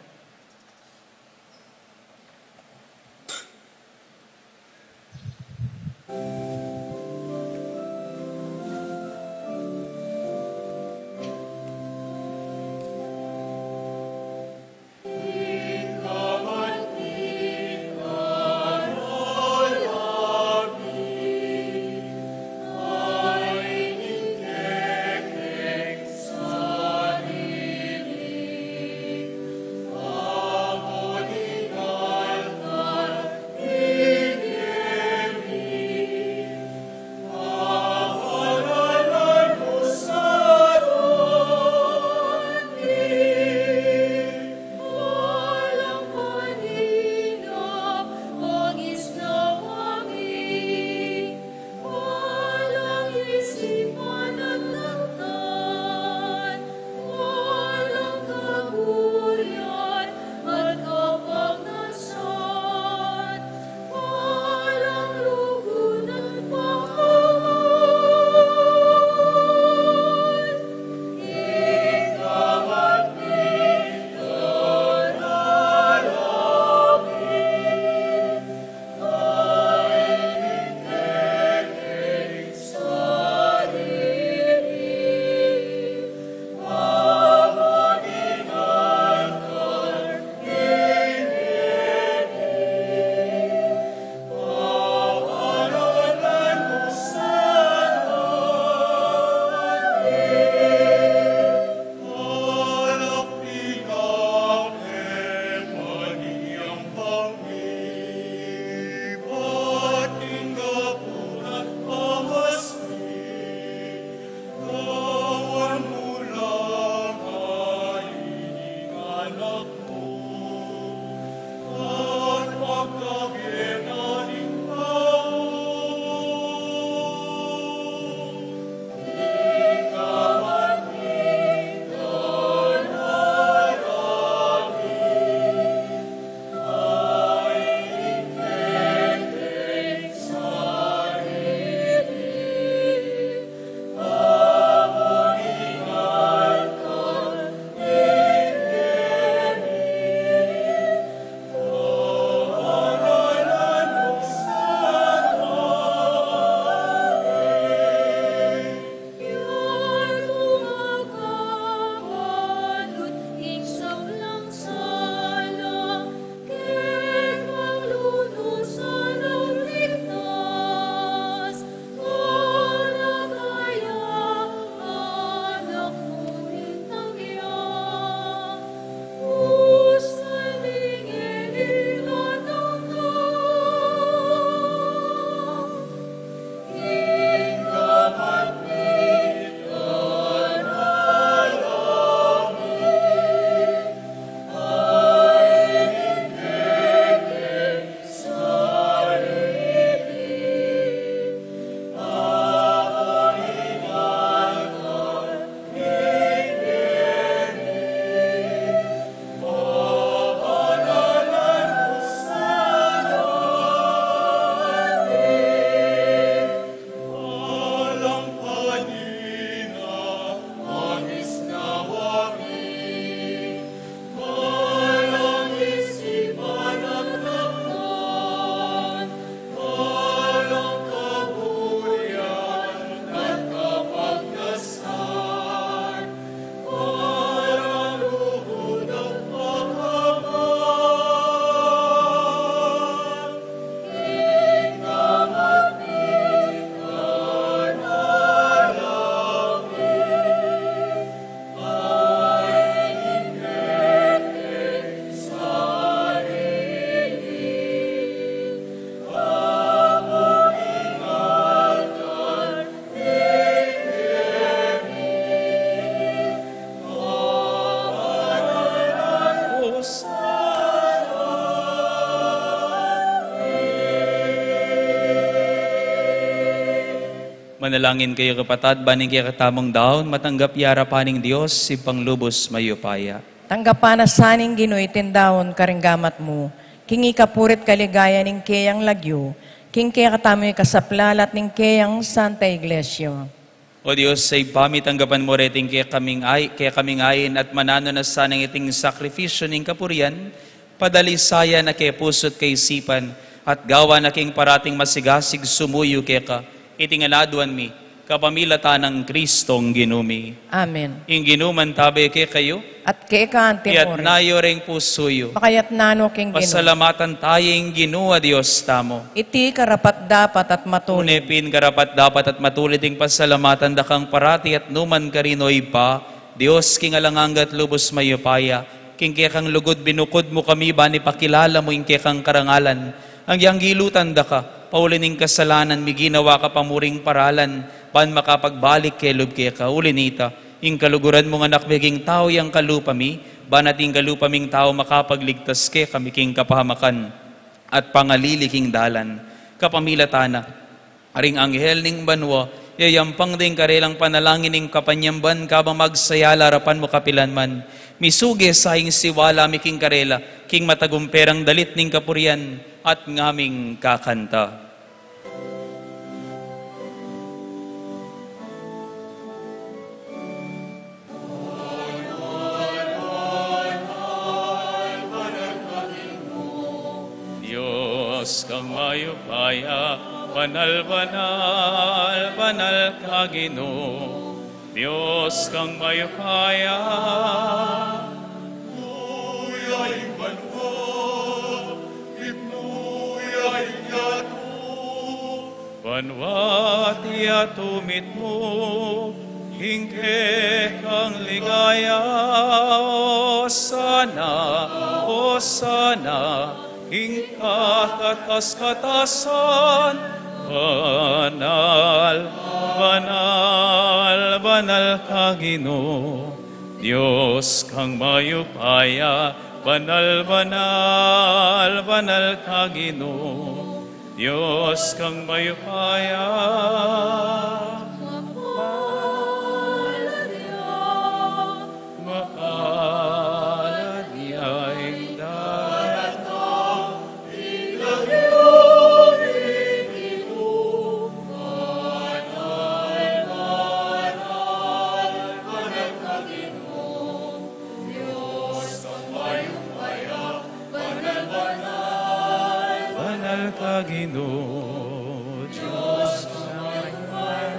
Manalangin kayu, kapatad, ban ing kekatamung daun matanggap ya arapan ning Dios, Ibpang lubus mayupaya. Tanggapan na sa ning Ginu iting daun karing gamat mu, king ikapuri't kaligayan ning keyang lagyu, king kekatamung ikasaplalat ning keyang Santa Iglesia. O Dios, sa Ibpa mi, tanggapan mu reting kekaming ay-, kekaming ain at mananu na sanang iting sakrifisyu ning kapurian, padalisayan na ke pusu't kaisipan, at gawan na king parating masigasig sumuyu keka, iti ngan aduan mi, kapamilatan nang Kristong Ginu mi. Amen. Ing Ginu mantabe kekayu. At keka antimurin. Iyatas yu ring pusu yu. Makayatas no king Ginu. Pasalamatan taya ing Ginu a Dios tamu. Iti karapat-dapat at matulid. Tune pin karapat-dapat at matulid ing pasalamatan da kang parati at nukarin man, O Ibpa, Dios king alang angga at lubus mayupaya, king kekang lugud binukud mu kami ban ipakilala mu ing kekang karangalan. Agyang gilutan da ka, pauli ning kasalanan mi, ginawa ka pa muring paralan, ban makapagbalik kelub keka. Uli nita, ing kaluguran mung Anak, meging tau yang kalupa mi, ban ating kalupa ming tau makapagligtas kekami king kapahamakan at pangalili king dalan. Kapamilatan na ring anghel ning banua, yayampang da ing karelang panalangin ning kapanyamban, kabang magsaya la arapan mu kapilanman. Misuge sa ing siwala mi king karela, king matagumperang dalit ning kapurian, at ngaming kakanta. Dios kang mayupaya, banal, banal, banal ka, Ginu. Dios kang mayupaya. Itnu ya ing banua, itnu ya ing yatu. Banua't yatu mitmu, ing kekang ligaya. Osana, Osana, ing kakatas-katasan. Banal, banal, banal ka, Ginu. Dios kang mayupaya, banal, banal, banal ka, Ginu. Dios kang mayupaya. Mapalad ya, mapalad ya ing daratang king lagyu ning Ginu. Banal, banal, banal ka, Ginu. Dios kang mayupaya, banal, banal, banal ka, Ginu. Dios kang mayupaya.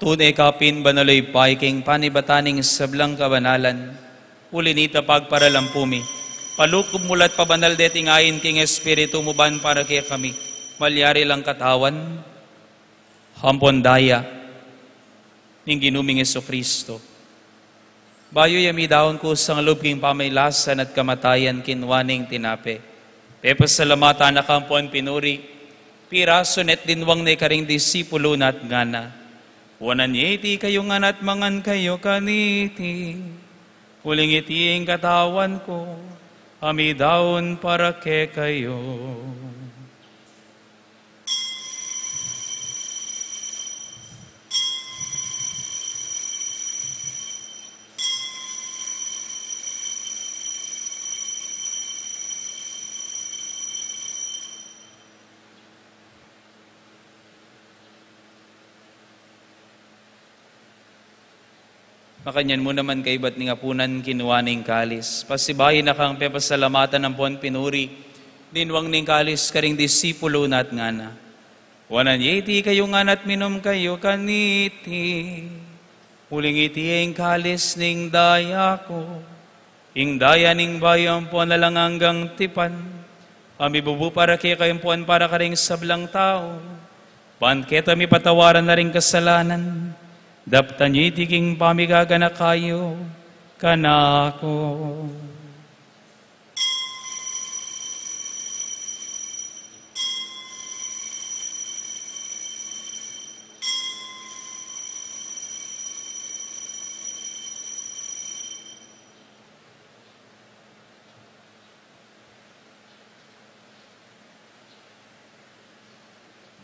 Tune ka pin banal, O Ibpa, king panibatan ning sablang kabanalan. Uli nita, pagparalampu mi, palukud mu la't pabanal deting ain king Espiritu mu ban para kekami malyari lang katawan ampon daya ning Ginu ming Jesucristo. Bayu ya midaun kusang lub king pamailasan at kamatayan, kinua ne ing tinape, pepasalamatan na ka ampon pinuri, pirasu ne't dinwang ne karing disipulu na at ngana: Wanan ye iti kayu ngan at mangan kayu kaniti, uling iti ing katawan ku a midaun para kekayu. Makanyan mu naman, kaybat ning apunan, kinua ne ing kalis, pasibayu na kang pepasalamatan ampon pinuri, dinwang ne ing kalis karing disipulu na at ngana: Wanan ye iti kayu ngan at minum kayu kaniti, uling iti ing kalis ning daya ku, ing daya ning bayu ampon alang anggang tipan, a mibubu para kekayu ampon para karing sablang tau, ban keta mipatawaran na ring kasalanan. Daptan ye iti king pamigaganaka yu kanaku.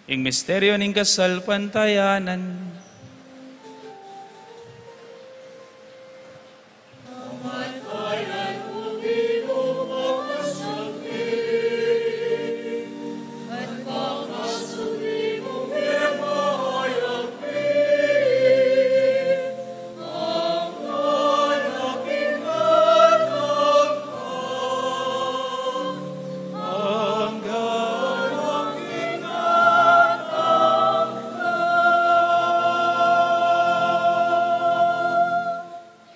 Ing misteryo ning kasalpantayanan.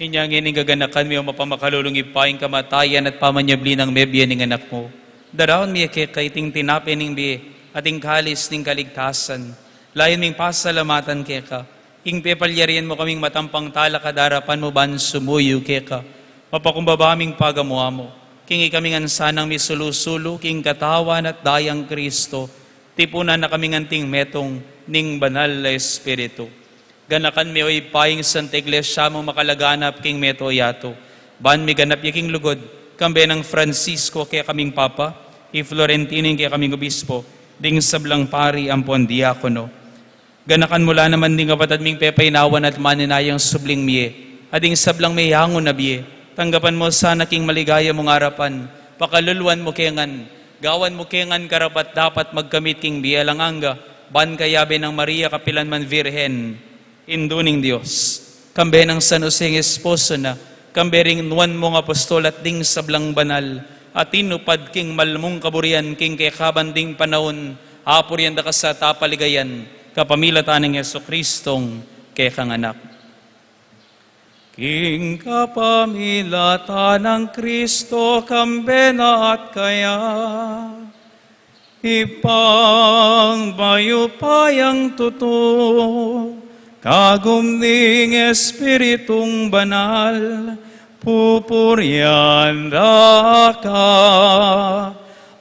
Inya ngeni gaganakan mi, o mapamakalulung Ibpa, ing kamatayan at pamanyubli nang mebie ning Anak mu. Daraun mi keka iting tinape ning bie at ing kalis ning kaligtasan. Layun ming pasalamatan keka ing pepalyarian mu kaming matampang talakad king arapan mu ban sumuyu keka. Mapakumbaba ming pagamu-amu king ikami ngan sanang misulu-sulu king katawan at dayang Kristo, tipunan na kami ngan anting metung ning Banal a Espiritu. Ganakan mi, o Ibpa, ing Santa Iglesia mung makalaganap king mabilug a yatu, ban miganap ya king lugud, kambe nang Francisco a kekaming Papa, i Florentino a kekaming Obispo, ding sablang pari ampon diakono. Ganakan mu la naman ding kapatad ming pepainawan at maninayang subling mie, at ding sablang meyangu na bie. Tanggapan mu sana king maligaya mung arapan, pakaluluan mu ke ngan, gawan mu ke ngan karapat-dapat magkamit king bie alang angga, ban kayabe nang Maria kapilan man Virgen, Indu ning Dios, kambe nang San Jose a esposo na, kambe ring nuan mung apostol at ding sablang banal a tinupad king mal mung kaburian king kekaban ding panaun, apurian da ka sa at apaligayan, kapamilatan nang Jesucristong kekang Anak. King kapamilatan nang Kristo, kambe na at kaya, Ibpang mayupayang tutu, kagum ning Espiritung Banal, pupurian da ka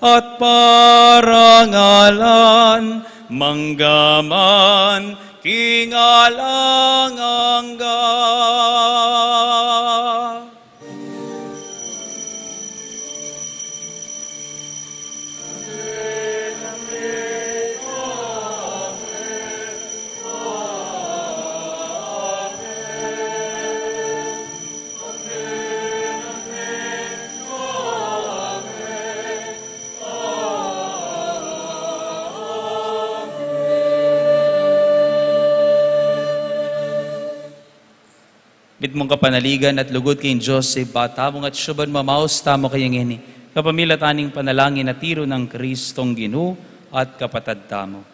at parangalan mangga man king alang angga. Mitmung kapanaligan at lugud king Dios Ibpa tamu, at suban mamaus tamu kaya ngeni, kapamilatan ning panalangin a tiru nang Kristong Ginu at Kapatad tamu.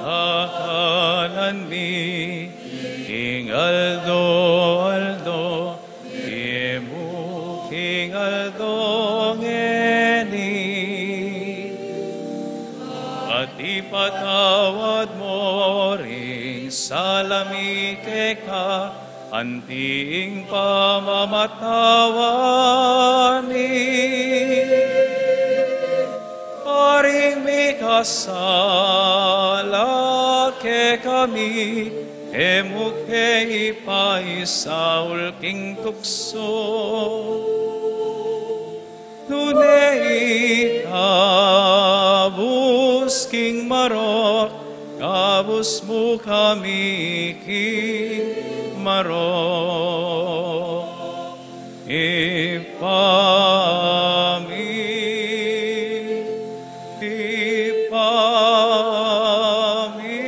Kakanan mi king aldo-aldo, ibie mu king aldo ngeni. At ipatawad mu ring sala mi keka, anti ing pamamatawad mi karing mikasala kekami, e mu ke ipaisaul king tuksu, nune ikabus king marok, kabus mu kami king marok. Ibpa mi, Ibpa mi.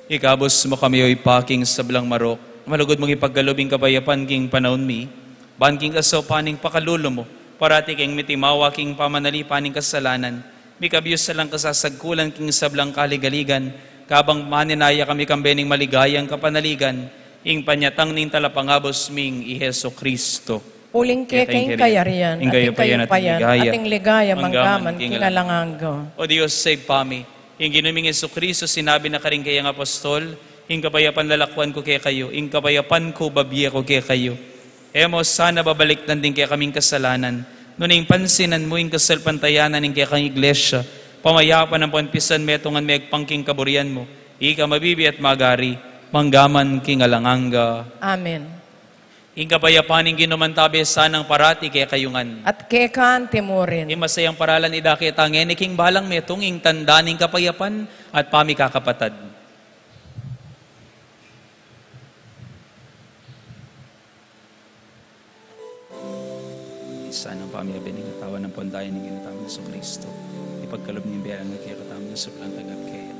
Ikabus mu kami, o Ibpa, king sablang marok, malugud mung ipagkalub ing kapayapan king panaun mi, Ban king kasaupan ning pakalulu mu, parati keng mitimawa king pamanalipan ning kasalanan, mikabus na lang kasasagkulan king sablang kaligaligan, kabang maninaya kami kambe ning maligayang kapanaligan, ing panyatang ning talapangabus ming i Jesucristo. Uling keka ing kayarian, ing kayarian, at ing kayupayan, at ing ligaya, manggaman king alang angga. O Dios, Ibpa mi, ing Ginu ming Jesucristo, sinabi na karing kayang apostol, ing kapayapan lalakwan ku kekayu, ing kapayapan ku babie ku kekayu. E mu sana babalikdan ding kekaming kasalanan, nune ing pansinan mu ing kasalpantayanan ning kekang iglesia, pamayapan ampon pisan metung ngan megpang king kaburian mu, ika mabibie at magari, manggaman king alang angga. Amen. Ing kapayapan ning Ginu mantabe sanang parati kekayu ngan. At keka mu rin. Ing masayang paralan idake ta ngeni king balang metung ing tanda ning kapayapan at pamikakapatad. Sanang pamiabe ning katawan ampon daya ning Ginu tamung Jesucristo, ipagkalub ning biyayang kekatamung sablang tanggap kaya.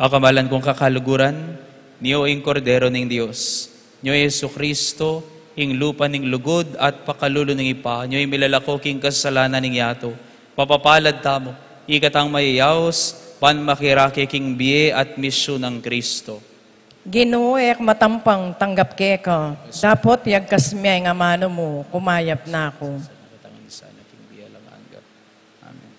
Pakamalan kung kakaluguran, nyo ing Kordero ning Dios, nyo i Jesucristo, ing lupa ning lugud at pakalulu ning Ibpa, nyo i milalako king kasalanan ning yatu. Mapapalad tamu, ikatang mayayaus, ban makirake king bie at misyu nang Cristo. Ginu, e ku matampang tanggap keka, dapot yagkas me ing amanu mu, kumayap na ku. Sana katangan sana king bie alang angga. Amen.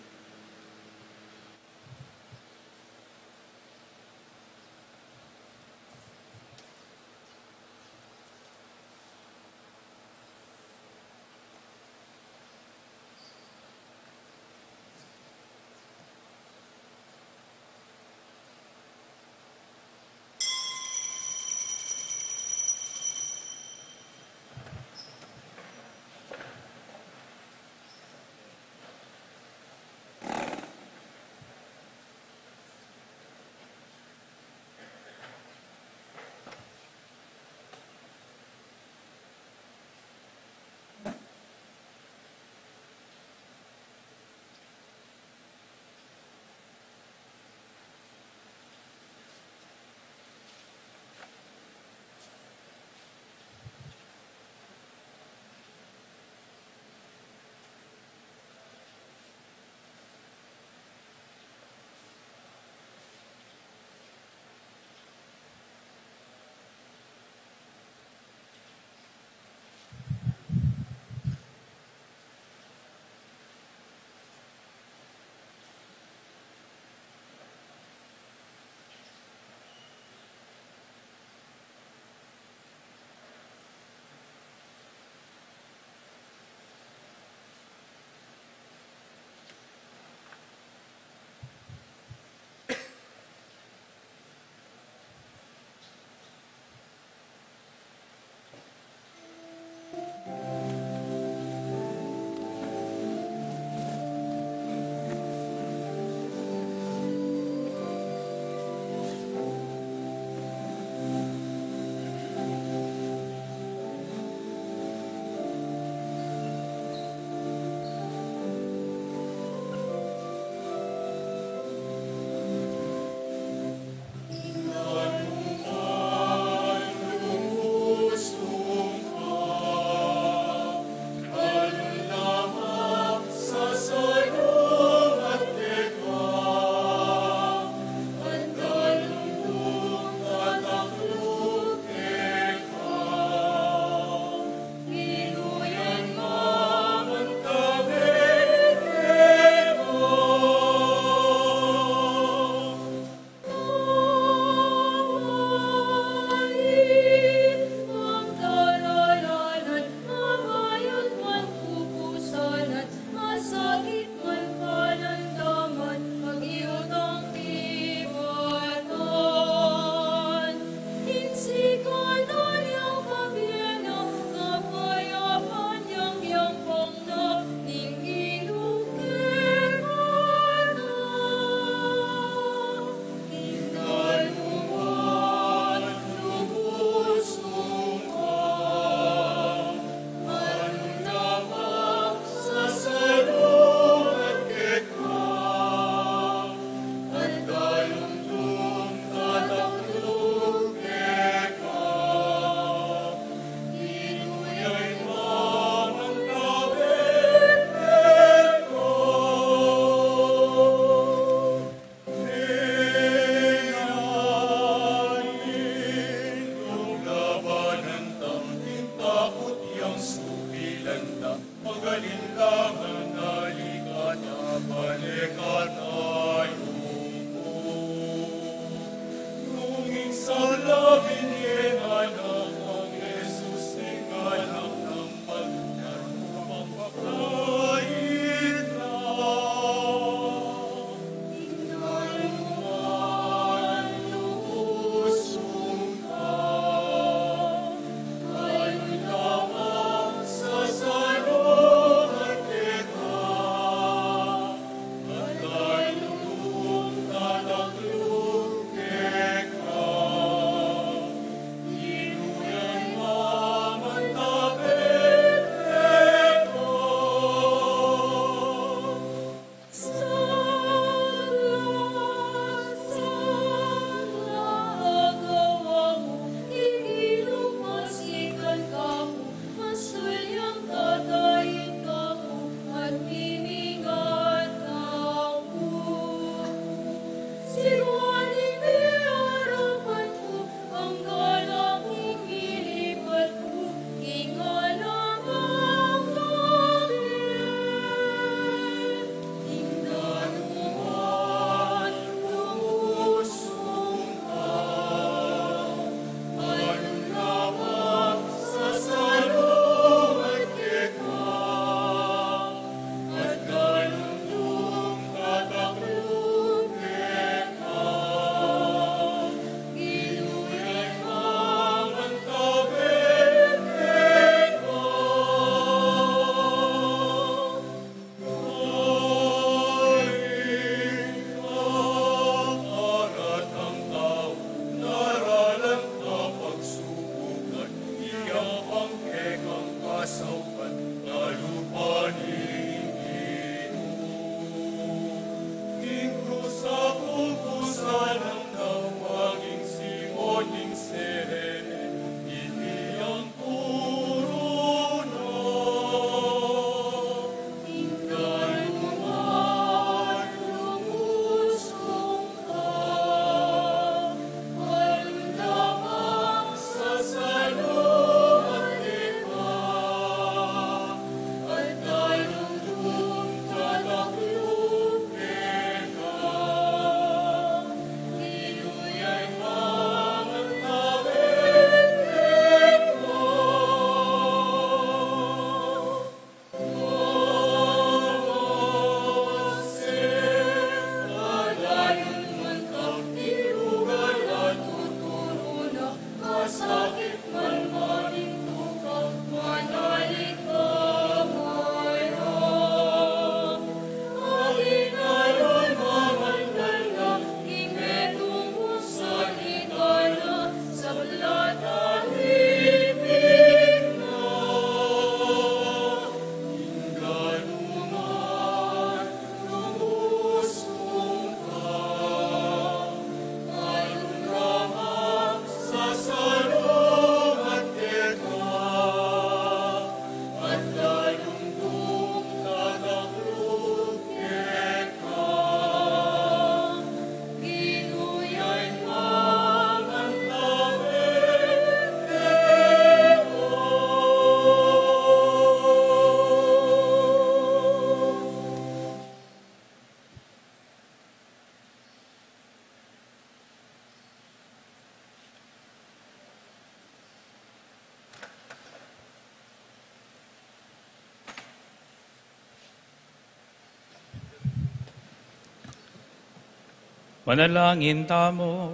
Manalangin tamu.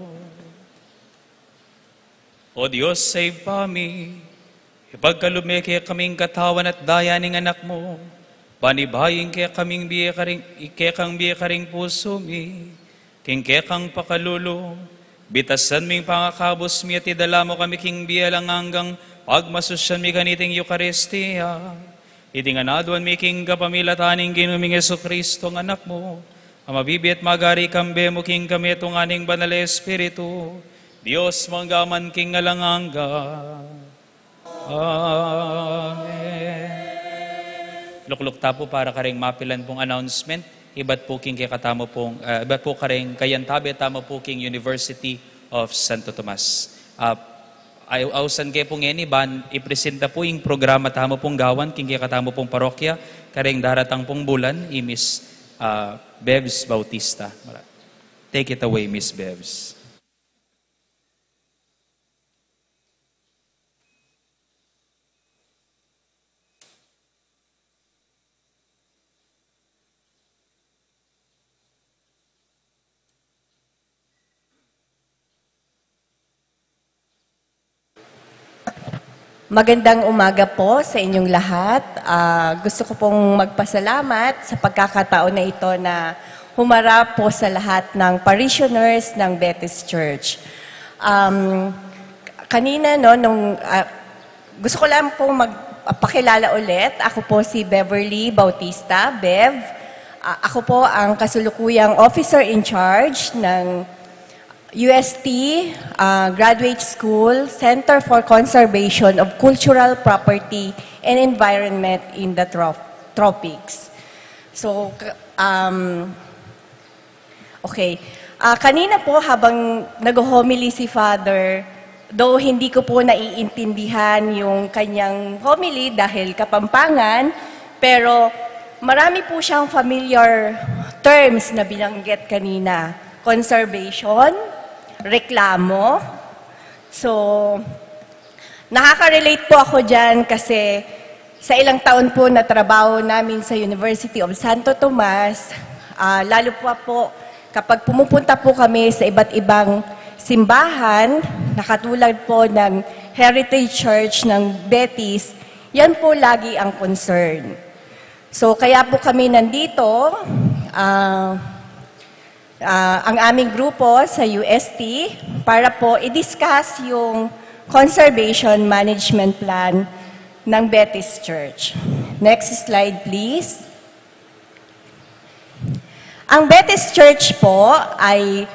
O Dios, Ibpa mi, ipagkalub me kekaming katawan at daya ning Anak mu, ban ibaying kekaming bie karing, kekang bie karing pusu mi, king kekang pakalulu, bitasan mu ing pangakabus mi at idala mu kami king bie alang anggang pagmasusyan mi kaniting Eukaristia. Iti ngan aduan mi king kapamilatan ning Ginu ming Jesucristo, a Anak mu, a mabibie at magari kambe mu king kametungan ning Banal a Espiritu, Dios mangga man king alang angga. Amen. Lukluk ta pu para karing mapilan pung announcement. Ibat pu king kekatamu pung, ah, ibat pu karing kayantabe tamu pu king University of Santo Tomas. Ah, ay, ausan ke pu ngeni ban ipresenta pu ing programa tamu pung gawan king kekatamu pung parokya karing daratang pung bulan, i Miss, ah, Bevs Bautista. Mara-, take it away, Miss Bevs. Magandang umaga po sa inyong lahat. Ah, gusto ko pong magpasalamat sa pagkakataon na ito na humarap po sa lahat ng parishioners ng Betis Church. Um, kanina, no, nung, ah, gusto ko lang pong magpakilala ulit. Ako po si Beverly Bautista, Bev. Ah, ako po ang kasulukuyang officer in charge ng U S T, ah, Graduate School, Center for Conservation of Cultural Property and Environment in the Trop-, Tropics. So, k-, um, okay. Ah, kanina po, habang nag-homily si Father, though hindi ko po naiintindihan yung kanyang homily dahil Kapampangan, pero marami po siyang familiar terms na binanggit kanina. Conservation, reklamo. So, nakaka-relate po ako dyan kasi sa ilang taon po na trabaho namin sa University of Santo Tomas, ah, lalo po, po kapag pumupunta po kami sa iba't ibang simbahan, na katulad po ng Heritage Church ng Betis, yan po lagi ang concern. So, kaya po kami nandito, ah, ah, ang aming grupo sa U S T para po i-discuss yung conservation management plan ng Betis Church. Next slide, please. Ang Betis Church po ay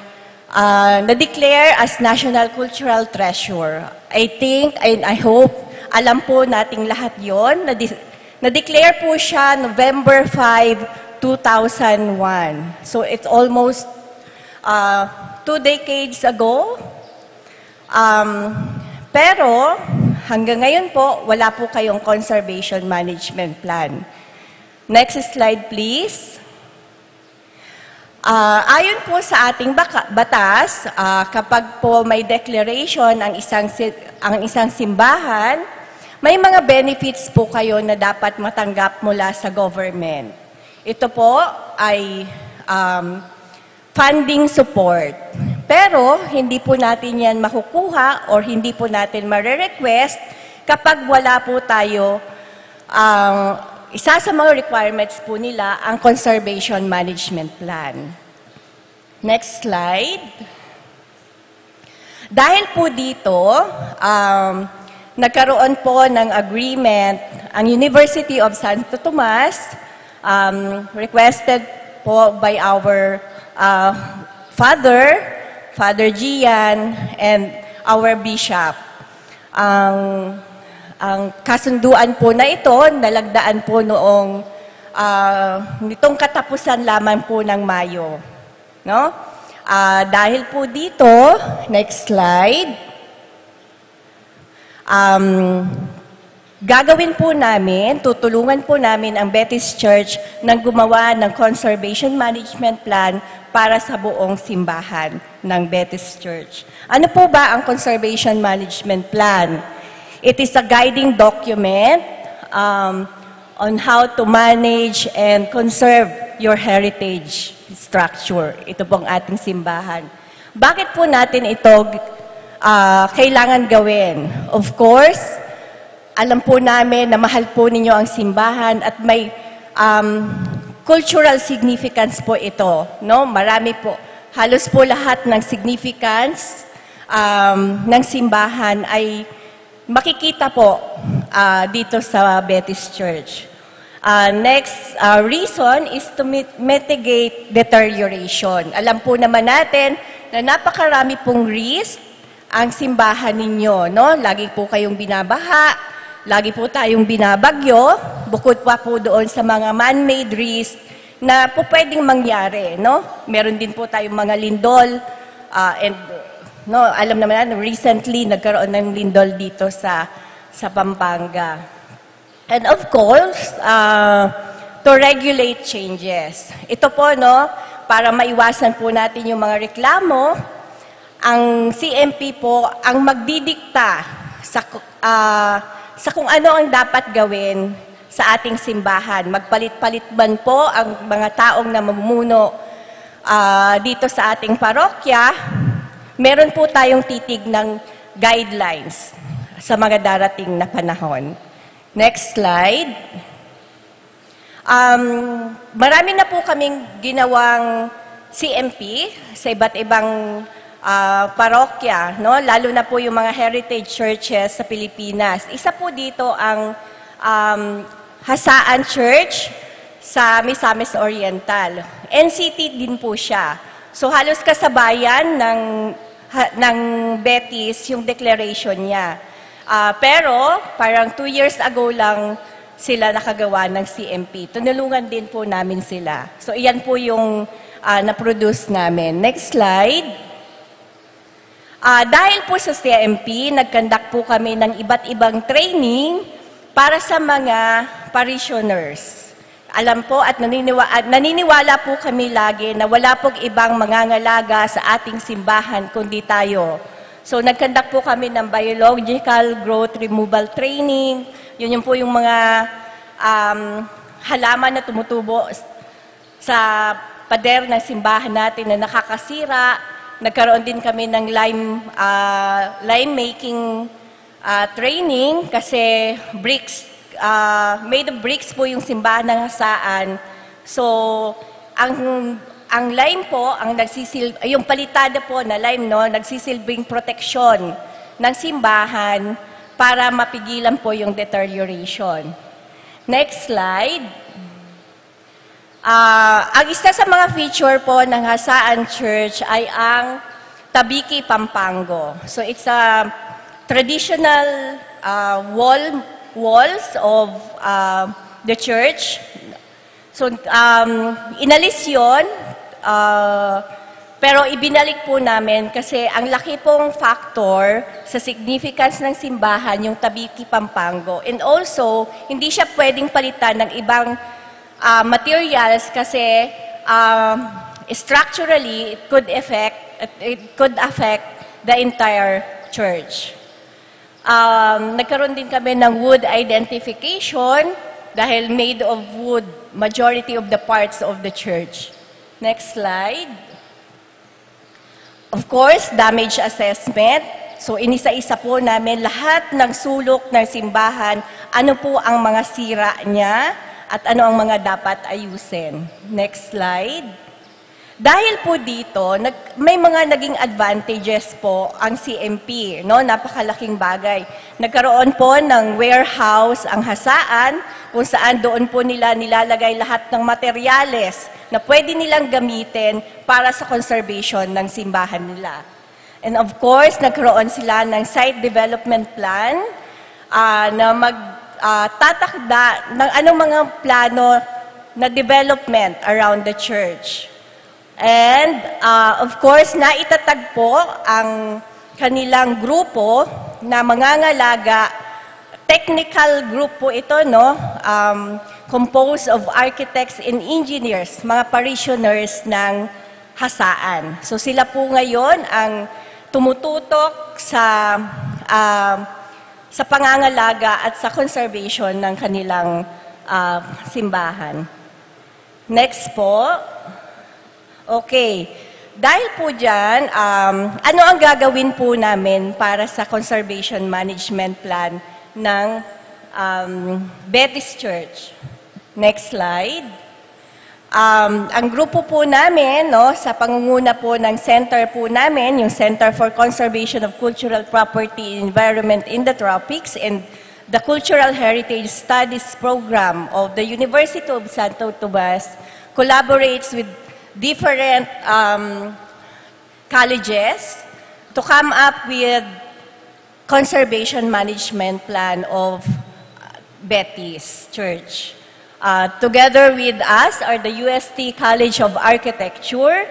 ah, na-declare as National Cultural Treasure. I think and I hope alam po nating lahat yon. Na-de- na-declare po siya November five, two thousand one. So it's almost uh, two decades ago. Um, pero hanggang ngayon po, wala po kayong conservation management plan. Next slide, please. Ah, ayon po sa ating baka- batas, ah, kapag po may declaration ang isang, si- ang isang simbahan, may mga benefits po kayo na dapat matanggap mula sa government. Ito po ay um, funding support. Pero hindi po natin yan makukuha or hindi po natin mare-request kapag wala po tayo ang isa sa mga requirements po nila, ang conservation management plan. Next slide. Dahil po dito, um, nagkaroon po ng agreement ang University of Santo Tomas, um, requested po by our uh, father, Father Gian, and our bishop. Ang, ang kasunduan po na ito, nalagdaan po noong uh, nitong katapusan lamang po ng Mayo. No? Ah, dahil po dito, next slide. Um, gagawin po namin, tutulungan po namin ang Betis Church ng gumawa ng conservation management plan para sa buong simbahan ng Betis Church. Ano po ba ang conservation management plan? It is a guiding document um, on how to manage and conserve your heritage structure. Ito pong ating simbahan. Bakit po natin ito ah, kailangan gawin? Of course, alam po namin na mahal po ninyo ang simbahan at may um, cultural significance po ito. No? Marami po, halos po lahat ng significance um, ng simbahan ay makikita po ah, dito sa Betis Church. Ah, next ah, reason is to mit- mitigate deterioration. Alam po naman natin na napakarami pong risk ang simbahan ninyo, no? Lagi po kayong binabaha, lagi po tayong binabagyo, bukod pa po doon sa mga man-made risk na po pwedeng mangyari, no? Meron din po tayong mga lindol, ah, and, no, alam naman natin, recently nagkaroon ng lindol dito sa, sa Pampanga. And of course, uh, to regulate changes. Ito po, no, para maiwasan po natin yung mga reklamo, ang C M P po ang magdidikta sa, ku- ah, sa kung ano ang dapat gawin sa ating simbahan. Magpalit-palit man po ang mga taong namumuno ah, dito sa ating parokya, meron po tayong titig ng guidelines sa mga darating na panahon. Next slide. Um, marami na po kaming ginawang C M P sa iba't ibang ah, parokya, no? Lalo na po yung mga heritage churches sa Pilipinas. Isa po dito ang um, Hasaan Church sa Misamis Oriental. N C T din po siya. So halos kasabayan ng ha- ng Betis yung declaration niya. Ah, pero parang two years ago lang sila nakagawa ng C M P. Tinulungan din po namin sila. So iyan po yung ah, na-produce namin. Next slide. Ah, dahil po sa C M P, nag-conduct po kami ng iba't ibang training para sa mga parishioners. Alam po at, naniniwa- at naniniwala po kami lagi na wala pong ibang mangangalaga sa ating simbahan kundi tayo. So, nag-conduct po kami ng biological growth removal training. Yun yung po yung mga um, halaman na tumutubo sa pader ng simbahan natin na nakakasira. Nagkaroon din kami ng lime, ah, lime making ah, training kasi bricks, ah, made of bricks po yung simbahan ng Hasaan. So, ang ang lime po ang nagsisil yung palitada po na lime, no, nagsisilbing proteksyon ng simbahan para mapigilan po yung deterioration. Next slide. Ah, ang isa sa mga feature po ng Hasaan Church ay ang Tabiki Pampango. So it's a traditional, ah, wall walls of, ah, the church. So, um, inalis yon, ah, pero ibinalik po namin kasi ang laki pong factor sa significance ng simbahan yung Tabiki Pampango. And also, hindi siya pwedeng palitan ng ibang, ah, materials kasi, ah, structurally, it could affect, it could affect the entire church. Um, nagkaroon din kami ng wood identification dahil made of wood majority of the parts of the church. Next slide. Of course, damage assessment. So, inisa-isa po namin lahat ng sulok ng simbahan, ano po ang mga sira niya at ano ang mga dapat ayusin. Next slide. Dahil po dito, nag-, may mga naging advantages po ang C M P, no? Napakalaking bagay. Nagkaroon po ng warehouse ang Hasaan, kung saan doon po nila nilalagay lahat ng materyales na pwede nilang gamitin para sa conservation ng simbahan nila. And of course, nagkaroon sila ng site development plan, ah, na mag, ah, tatakda ng anong mga plano na development around the church. And, ah, of course, naitatag po ang kanilang grupo na mangangalaga. Technical group po ito, no? Um, composed of architects and engineers, mga parishioners ng Hasaan. So, sila po ngayon ang tumututok sa, ah, sa pangangalaga at sa conservation ng kanilang, ah, simbahan. Next po. Okay. Dahil po dyan, um, ano ang gagawin po namin para sa conservation management plan ng, um, Betis Church? Next slide. Um, ang grupo po namin, no, sa pangunguna po ng center po namin, yung Center for Conservation of Cultural Property and Environment in the Tropics and the Cultural Heritage Studies Program of the University of Santo Tomas, collaborates with different, um, colleges to come up with conservation management plan of, uh, Betis Church. Uh, together with us are the U S T College of Architecture,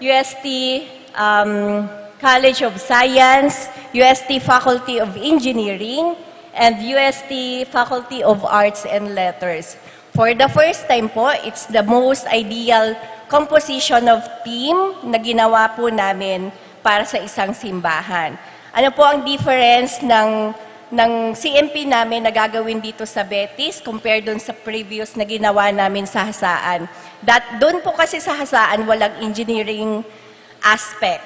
U S T, um, College of Science, U S T Faculty of Engineering, and U S T Faculty of Arts and Letters. For the first time po, it's the most ideal composition of team na ginawa po namin para sa isang simbahan. Ano po ang difference ng, ng C M P namin na gagawin dito sa Betis compare dun sa previous na ginawa namin sa Hasaan? That, dun po kasi sa Hasaan, walang engineering aspect.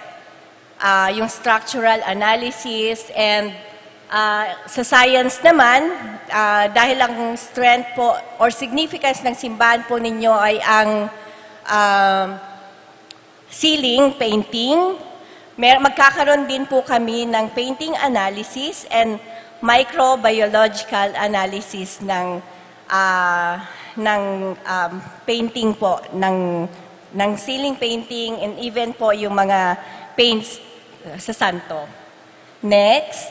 Ah, yung structural analysis and, ah, sa science naman, ah, dahil ang strength po or significance ng simbahan po ninyo ay ang, ah, ceiling painting, mer-, magkakaroon din po kami ng painting analysis and microbiological analysis ng, ah, ng, um, painting po, ng, ng ceiling painting and even po yung mga paints, uh, sa santo. Next.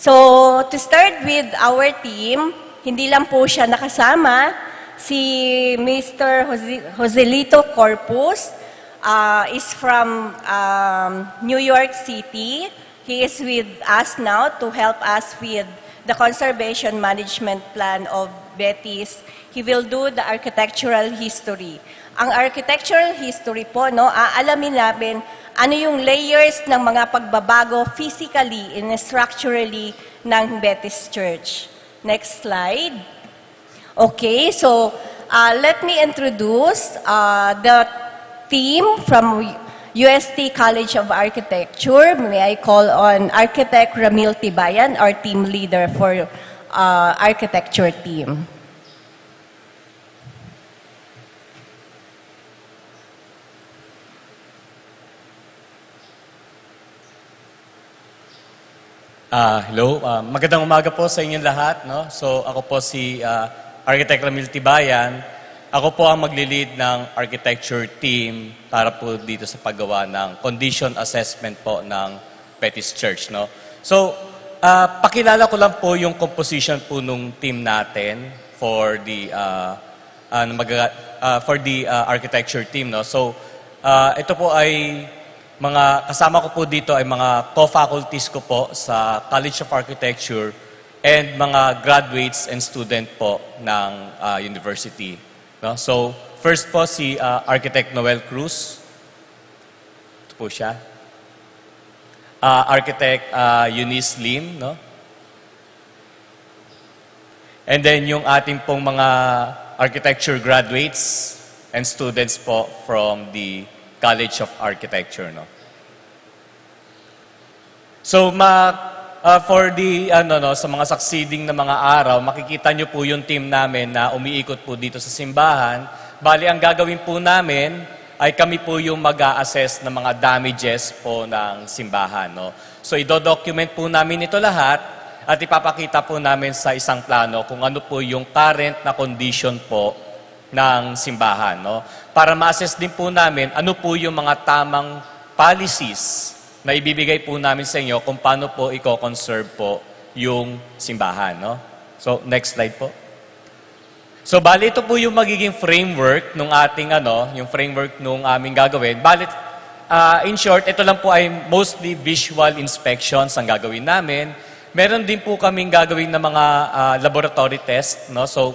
So, to start with our team, hindi lang po siya nakasama, si Mister Jose-, Joselito Corpus, uh, is from, um, New York City. He is with us now to help us with the conservation management plan of Betis. He will do the architectural history. Ang architectural history po, no, aalamin namin ano yung layers ng mga pagbabago physically and structurally ng Betis Church. Next slide. Okay, so, uh, let me introduce, uh, the team from U S T College of Architecture. May I call on Architect Ramil Tibayan, our team leader for, uh, architecture team. Ah, hello. Ah, magandang umaga po sa inyong lahat, no? So, ako po si, ah, Architect Ramil Tibayan. Ako po ang magli-lead ng architecture team para po dito sa paggawa ng condition assessment po ng Betis Church, no? So, ah, pakilala ko lang po yung composition po nung team natin for the, ah, ah, mag-, ah, for the, ah, architecture team, no? So, ah, ito po ay mga kasama ko po dito ay mga co-faculties ko po sa College of Architecture and mga graduates and student po ng, ah, university, no? So, first po si, ah, Architect Noel Cruz. Ito po siya. Ah, Architect, ah, Eunice Lim, no? And then yung ating pong mga architecture graduates and students po from the College of Architecture, no? So, ma-, ah, for the, ano, no, sa mga succeeding na mga araw, makikita nyo po yung team namin na umiikot po dito sa simbahan. Bali, ang gagawin po namin ay kami po yung mag-a-assess ng mga damages po ng simbahan, no? So, ido-document po namin ito lahat at ipapakita po namin sa isang plano kung ano po yung current na condition po ng simbahan, no? Para ma-assess din po namin ano po yung mga tamang policies na ibibigay po namin sa inyo kung paano po i-conserve po yung simbahan, no? So, next slide po. So, bali ito po yung magiging framework nung ating, ano, yung framework nung aming gagawin. Bali, ah, in short, ito lang po ay mostly visual inspections ang gagawin namin. Meron din po kaming gagawin na mga, ah, laboratory test, no? So,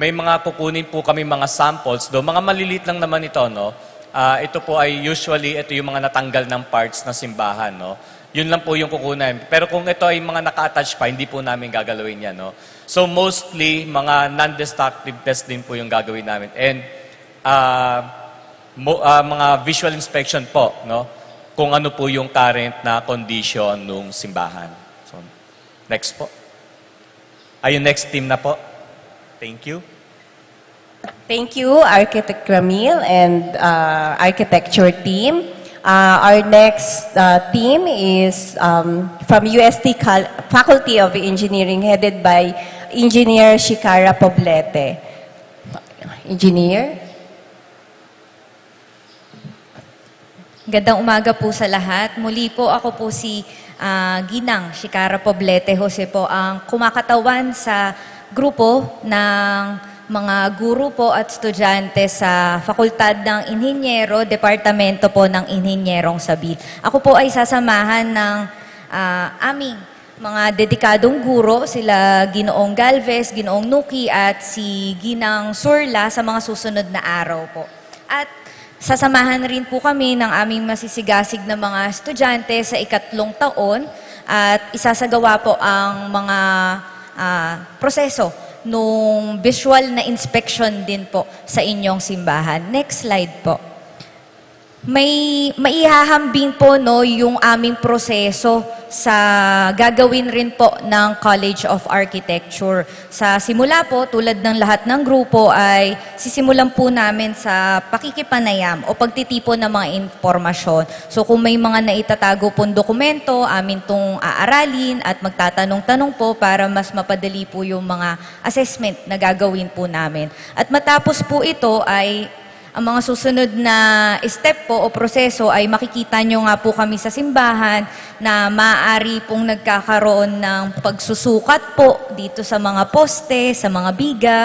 may mga kukunin po kami mga samples, do mga malilit lang naman ito, no? Ah, ito po ay usually, ito yung mga natanggal ng parts ng simbahan, no? Yun lang po yung kukunin. Pero kung ito ay mga naka-attach pa, hindi po namin gagalawin yan, no? So mostly, mga non-destructive test din po yung gagawin namin. And ah, mo-, ah, mga visual inspection po, no? Kung ano po yung current na condition nung simbahan. So, next po. Ay, yung next team na po. Thank you. Thank you, Architect Ramil and uh, architecture team. Uh, our next uh, team is um, from U S T Col- Faculty of Engineering, headed by Engineer Shikara Poblete. Engineer? Gandang umaga po sa lahat. Muli po, ako po si ah, Ginang Shikara Poblete Jose po ang kumakatawan sa grupo ng mga guro po at estudyante sa Fakultad ng Inhinyero, Departamento po ng Inhinyerong Sabil. Ako po ay sasamahan ng ah, aming mga dedikadong guro, sila Ginoong Galvez, Ginoong Nuki, at si Ginang Surla sa mga susunod na araw po. At sasamahan rin po kami ng aming masisigasig na mga estudyante sa ikatlong taon at isasagawa po ang mga ah, proseso nung visual na inspection din po sa inyong simbahan. Next slide po. May maihahambing po, no, yung aming proseso sa gagawin rin po ng College of Architecture. Sa simula po, tulad ng lahat ng grupo, ay sisimulan po namin sa pakikipanayam o pagtitipon ng mga impormasyon. So kung may mga naitatago pong dokumento, amin itong aaralin at magtatanong-tanong po para mas mapadali po yung mga assessment na gagawin po namin. At matapos po ito ay ang mga susunod na step po o proseso ay makikita nyo nga po kami sa simbahan na maaari pong nagkakaroon ng pagsusukat po dito sa mga poste, sa mga biga.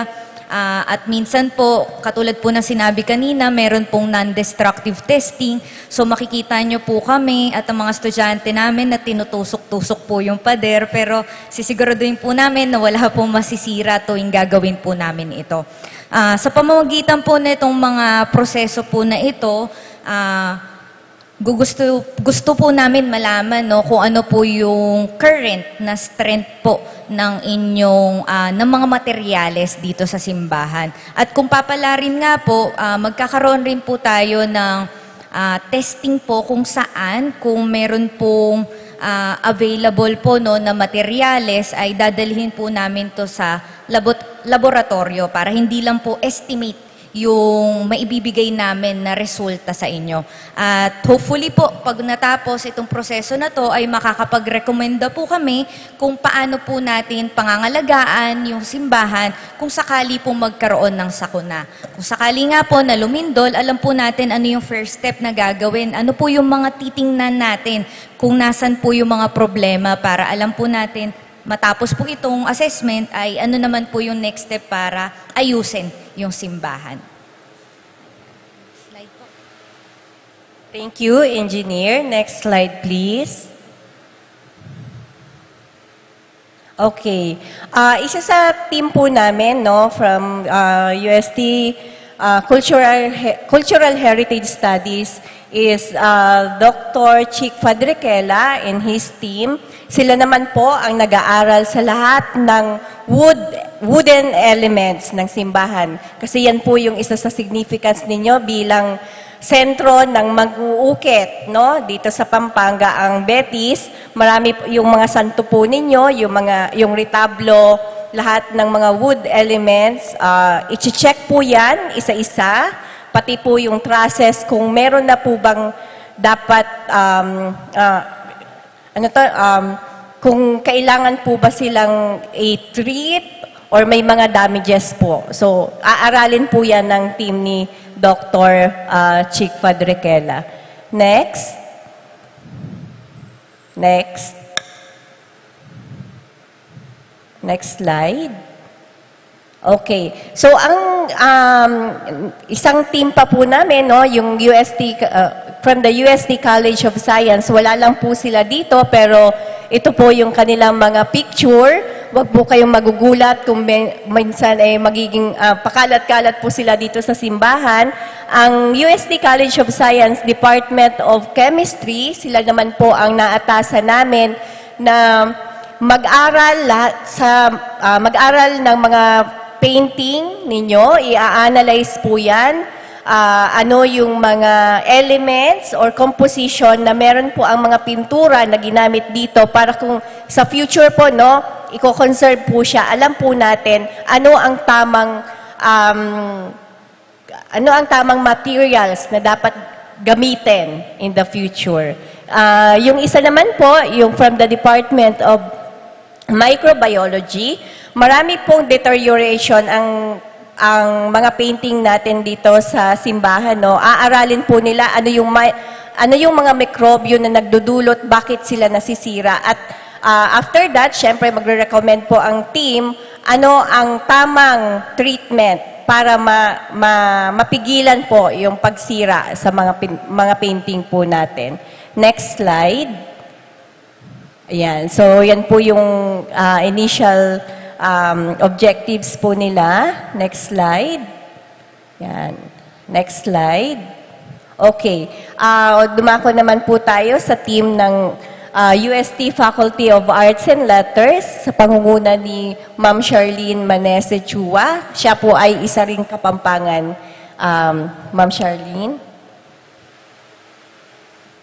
Ah, at minsan po, katulad po ng sinabi kanina, meron pong non-destructive testing. So makikita nyo po kami at ang mga estudyante namin na tinutusok-tusok po yung pader, pero sisiguraduhin po namin na wala pong masisira tuwing gagawin po namin ito. Ah, sa pamamagitan po nitong mga proseso po na ito, ah, gugusto, gusto po namin malaman, no, kung ano po yung current na strength po ng inyong ah, ng mga materyales dito sa simbahan. At kung papalarin nga po, ah, magkakaroon rin po tayo ng ah, testing po kung saan, kung meron pong ah, available po, no, na materyales, ay dadalhin po namin to sa labot- laboratorio para hindi lang po estimate yung maibibigay namin na resulta sa inyo. At hopefully po, pag natapos itong proseso na 'to, ay makakapagrekomenda po kami kung paano po natin pangangalagaan yung simbahan kung sakali pong magkaroon ng sakuna. Kung sakali nga po na lumindol, alam po natin ano yung first step na gagawin, ano po yung mga titingnan natin, kung nasan po yung mga problema, para alam po natin, matapos po itong assessment, ay ano naman po yung next step para ayusin yung simbahan. Slide po. Thank you, Engineer. Next slide, please. Okay. Ah, isa sa team po namin, no, from ah, U S T ah, Cultural, He- Cultural Heritage Studies is ah, Doctor Chick Fadriquela and his team. Sila naman po ang nag-aaral sa lahat ng wood, wooden elements ng simbahan. Kasi yan po yung isa sa significance ninyo bilang sentro ng mag-uukit, no? Dito sa Pampanga, ang Betis, marami po yung mga santo po ninyo, yung mga, yung retablo, lahat ng mga wood elements, ah, i-check po yan isa-isa, pati po yung trusses kung meron na po bang dapat, um, ah, ano to, um, kung kailangan po ba silang i-treat or may mga damages po. So, aaralin po yan ng team ni Doctor ah, Chick Fadriquela. Next. Next. Next slide. Okay. So, ang um, isang team pa po namin, no, yung U S T, uh, from the U S T College of Science, wala lang po sila dito, pero ito po yung kanilang mga picture. Huwag po kayong magugulat kung may- minsan ay magiging ah, pakalat-kalat po sila dito sa simbahan. Ang U S T College of Science Department of Chemistry, sila naman po ang naatasan namin na mag-aral lahat sa ah, mag-aral ng mga painting ninyo, i-analyze po 'yan. Ah, ano yung mga elements or composition na meron po ang mga pintura na ginamit dito para kung sa future po, no, i-conserve po siya. Alam po natin ano ang tamang um, ano ang tamang materials na dapat gamitin in the future. Ah, yung isa naman po, yung from the Department of Microbiology, marami pong deterioration ang ang mga painting natin dito sa simbahan, no. Aaralin po nila ano yung ma- ano yung mga mikrobyo na nagdudulot, bakit sila nasisira. At ah, after that, syempre magre-recommend po ang team ano ang tamang treatment para ma- ma- mapigilan po yung pagsira sa mga pin- mga painting po natin. Next slide. Ayan. So, yan po yung ah, initial um, objectives po nila. Next slide. Yan. Next slide. Okay. Ah, dumako naman po tayo sa team ng ah, U S T Faculty of Arts and Letters sa pangunguna ni Ma'am Charlene Manese Chua. Siya po ay isa ring Kapampangan. Um, Ma'am Charlene?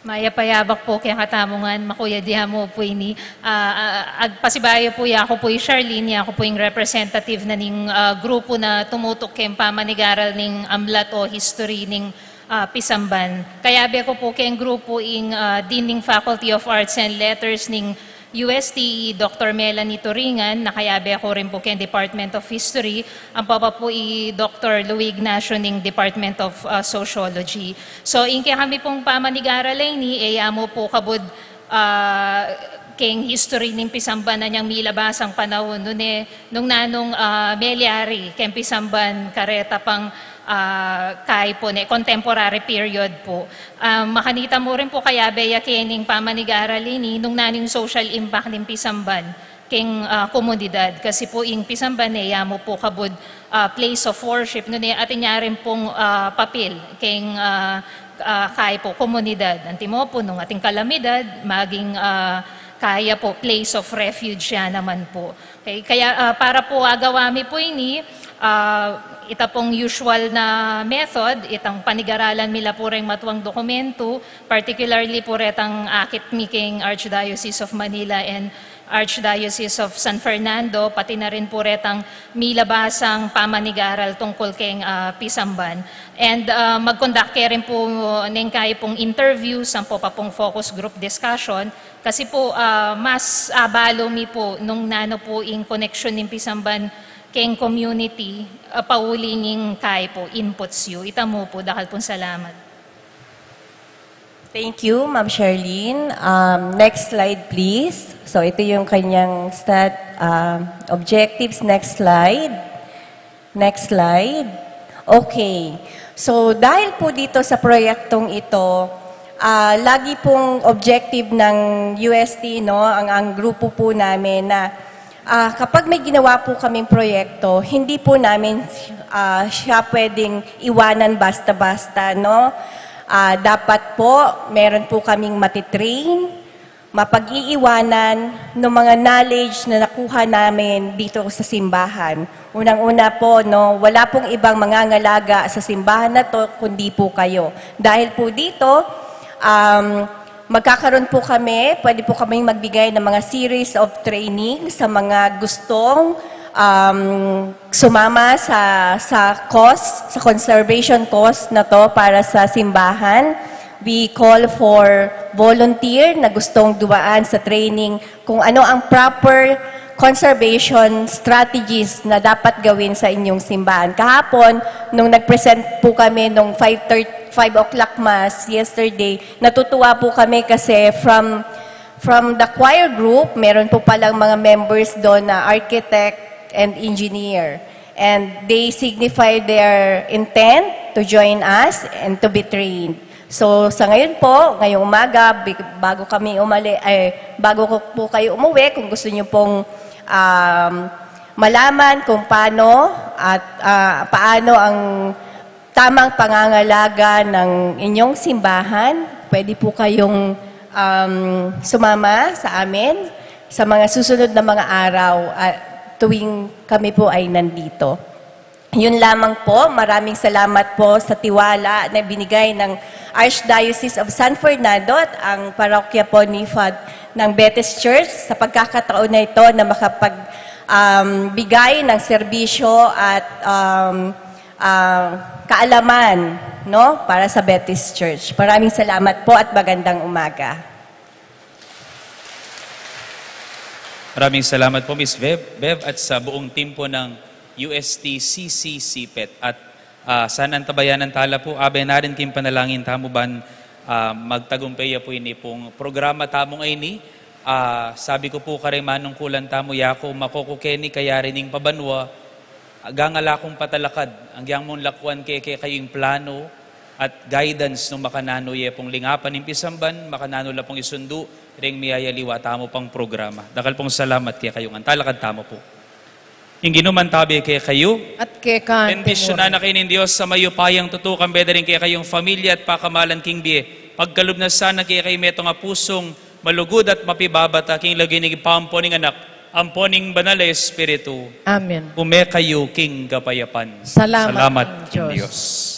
Mayap a yabak po keng katamu ngan, makuyad ya mu pu ini. Ah, ah, ag- pasibayu pu ya, aku pu i Charlene, yaku pu ing representative na ning ah, grupu na tumutuk keng pamanigaral ning amlat o history ning ah, pisamban. Kayabe ku pu keng grupu ing ah, Dean ning Faculty of Arts and Letters ning U S T, i Doktor Melanie Turingan, nakayabe ku rin pu keng Department of History, ampo pa pu i Doktor Louie Ignacio ning Department of ah, Sociology. So, ing kekami pung pamanigaral a ini, e ya mu pu kabud ah, keng history ning pisamban inyang milabasang panaun, nune nung nanung ah, melyari keng pisamban kareta pang ah, kai pu, ne, contemporary period pu. Ah, makanita mu rin pu kayabe ya kening pamanigaral ini, nung nanung social impact ning pisamban keng ah, komunidad. Kasi pu ing pisamban e ya mu pu kabud ah, place of worship, nune atin ya rin pung ah, papil keng ah, ah, kai pu, komunidad. Antimo pu nung ating kalamidad, maging ah, kai ya pu place of refuge ya naman pu. Okay, kaya ah, para pu agawa mi pu ini, ah, ita pung usual na method, itang panigaralan mi la pu reng matuang dokumentu, particularly pu retang akit mi keng Archdiocese of Manila and Archdiocese of San Fernando, pati na rin po retang milabasang pamanigaral tungkul keng, ah, pisamban. And, ah, mag-conduct ke rin po neng kayi pong interview, sampo pa pong focus group discussion, kasi po, ah, mas abalo mi po nung nanu po ing koneksyon ning pisamban keng community, ah, pauli ning kayi po inputs yu. Ita mu po, dakal pong salamat. Thank you, Ma'am Charlene. Um, next slide, please. So, ito yung kanyang stat, um, objectives. Next slide. Next slide. Okay. So, dahil po dito sa proyektong ito, ah, lagi pong objective ng U S T, no, ang, ang grupo po namin na, ah, kapag may ginawa po kaming proyekto, hindi po namin, ah, siya pwedeng iwanan basta-basta, no? Ah, dapat po, meron po kaming matitrain, mapag-iiwanan ng mga knowledge na nakuha namin dito sa simbahan. Unang-una po, no, wala pong ibang mangangalaga sa simbahan na to kundi po kayo. Dahil po dito, um, magkakaroon po kami, pwede po kaming magbigay ng mga series of training sa mga gustong, um, sumama sa, sa cause, sa conservation cause na to para sa simbahan. We call for volunteer na gustong dumaan sa training kung ano ang proper conservation strategies na dapat gawin sa inyong simbahan. Kahapon, nung nag-present po kami nung five thirty, five o'clock mass yesterday, natutuwa po kami kasi from, from the choir group, meron po palang mga members doon na architect and engineer. And they signify their intent to join us and to be trained. So, sa ngayon po, ngayong umaga, bi-, bago kami umali-, ay, bago ko po kayo umuwi, kung gusto niyo pong, um, malaman kung paano at, ah, paano ang tamang pangangalaga ng inyong simbahan, pwede po kayong, um, sumama sa amin sa mga susunod na mga araw, ah, tuwing kami po ay nandito. Yun lamang po. Maraming salamat po sa tiwala na binigay ng Archdiocese of San Fernando at ang parokya po ni Fad ng Betis Church sa pagkakataon na ito na makapag, um, bigay ng serbisyo at, um, ah, kaalaman, no, para sa Betis Church. Maraming salamat po at magandang umaga. Maraming salamat po, Miss Bev, Bev, at sa buong team po ng U S T C C C pet. At, ah, sana antabayanan tala po, abe na rin king panalangin tamu ban, ah, magtagumpay ya po ini pong programa tamung ini. Ah, sabi ko po karing manungkulan tamu, yaku, makuku keni kayari ning pabanua, agang ala kung patalakad, agyang mung lakuan ke, kekayu ing plano at guidance nung makananu ye pong lingapan ing pisamban, makananu la pong isundu ring miyayaliwa tamu pang programa. Dakal pong salamat kekayu ngan. Talakad tamu po. Ing Ginu mantabe kekayu. At keka naman. Bendisyunan na kayu ning Dios a mayupayang tutu, kambe da ring kekayung familia at pakamalan king bie. Pagkalub na sana kekayu metung a pusung malugud at mapibabata king lagyu ning Ibpa, ampo ning Anak, ampo ning Banal a Espiritu. Amen. Ume kayu king kapayapan. Salamat king Dios.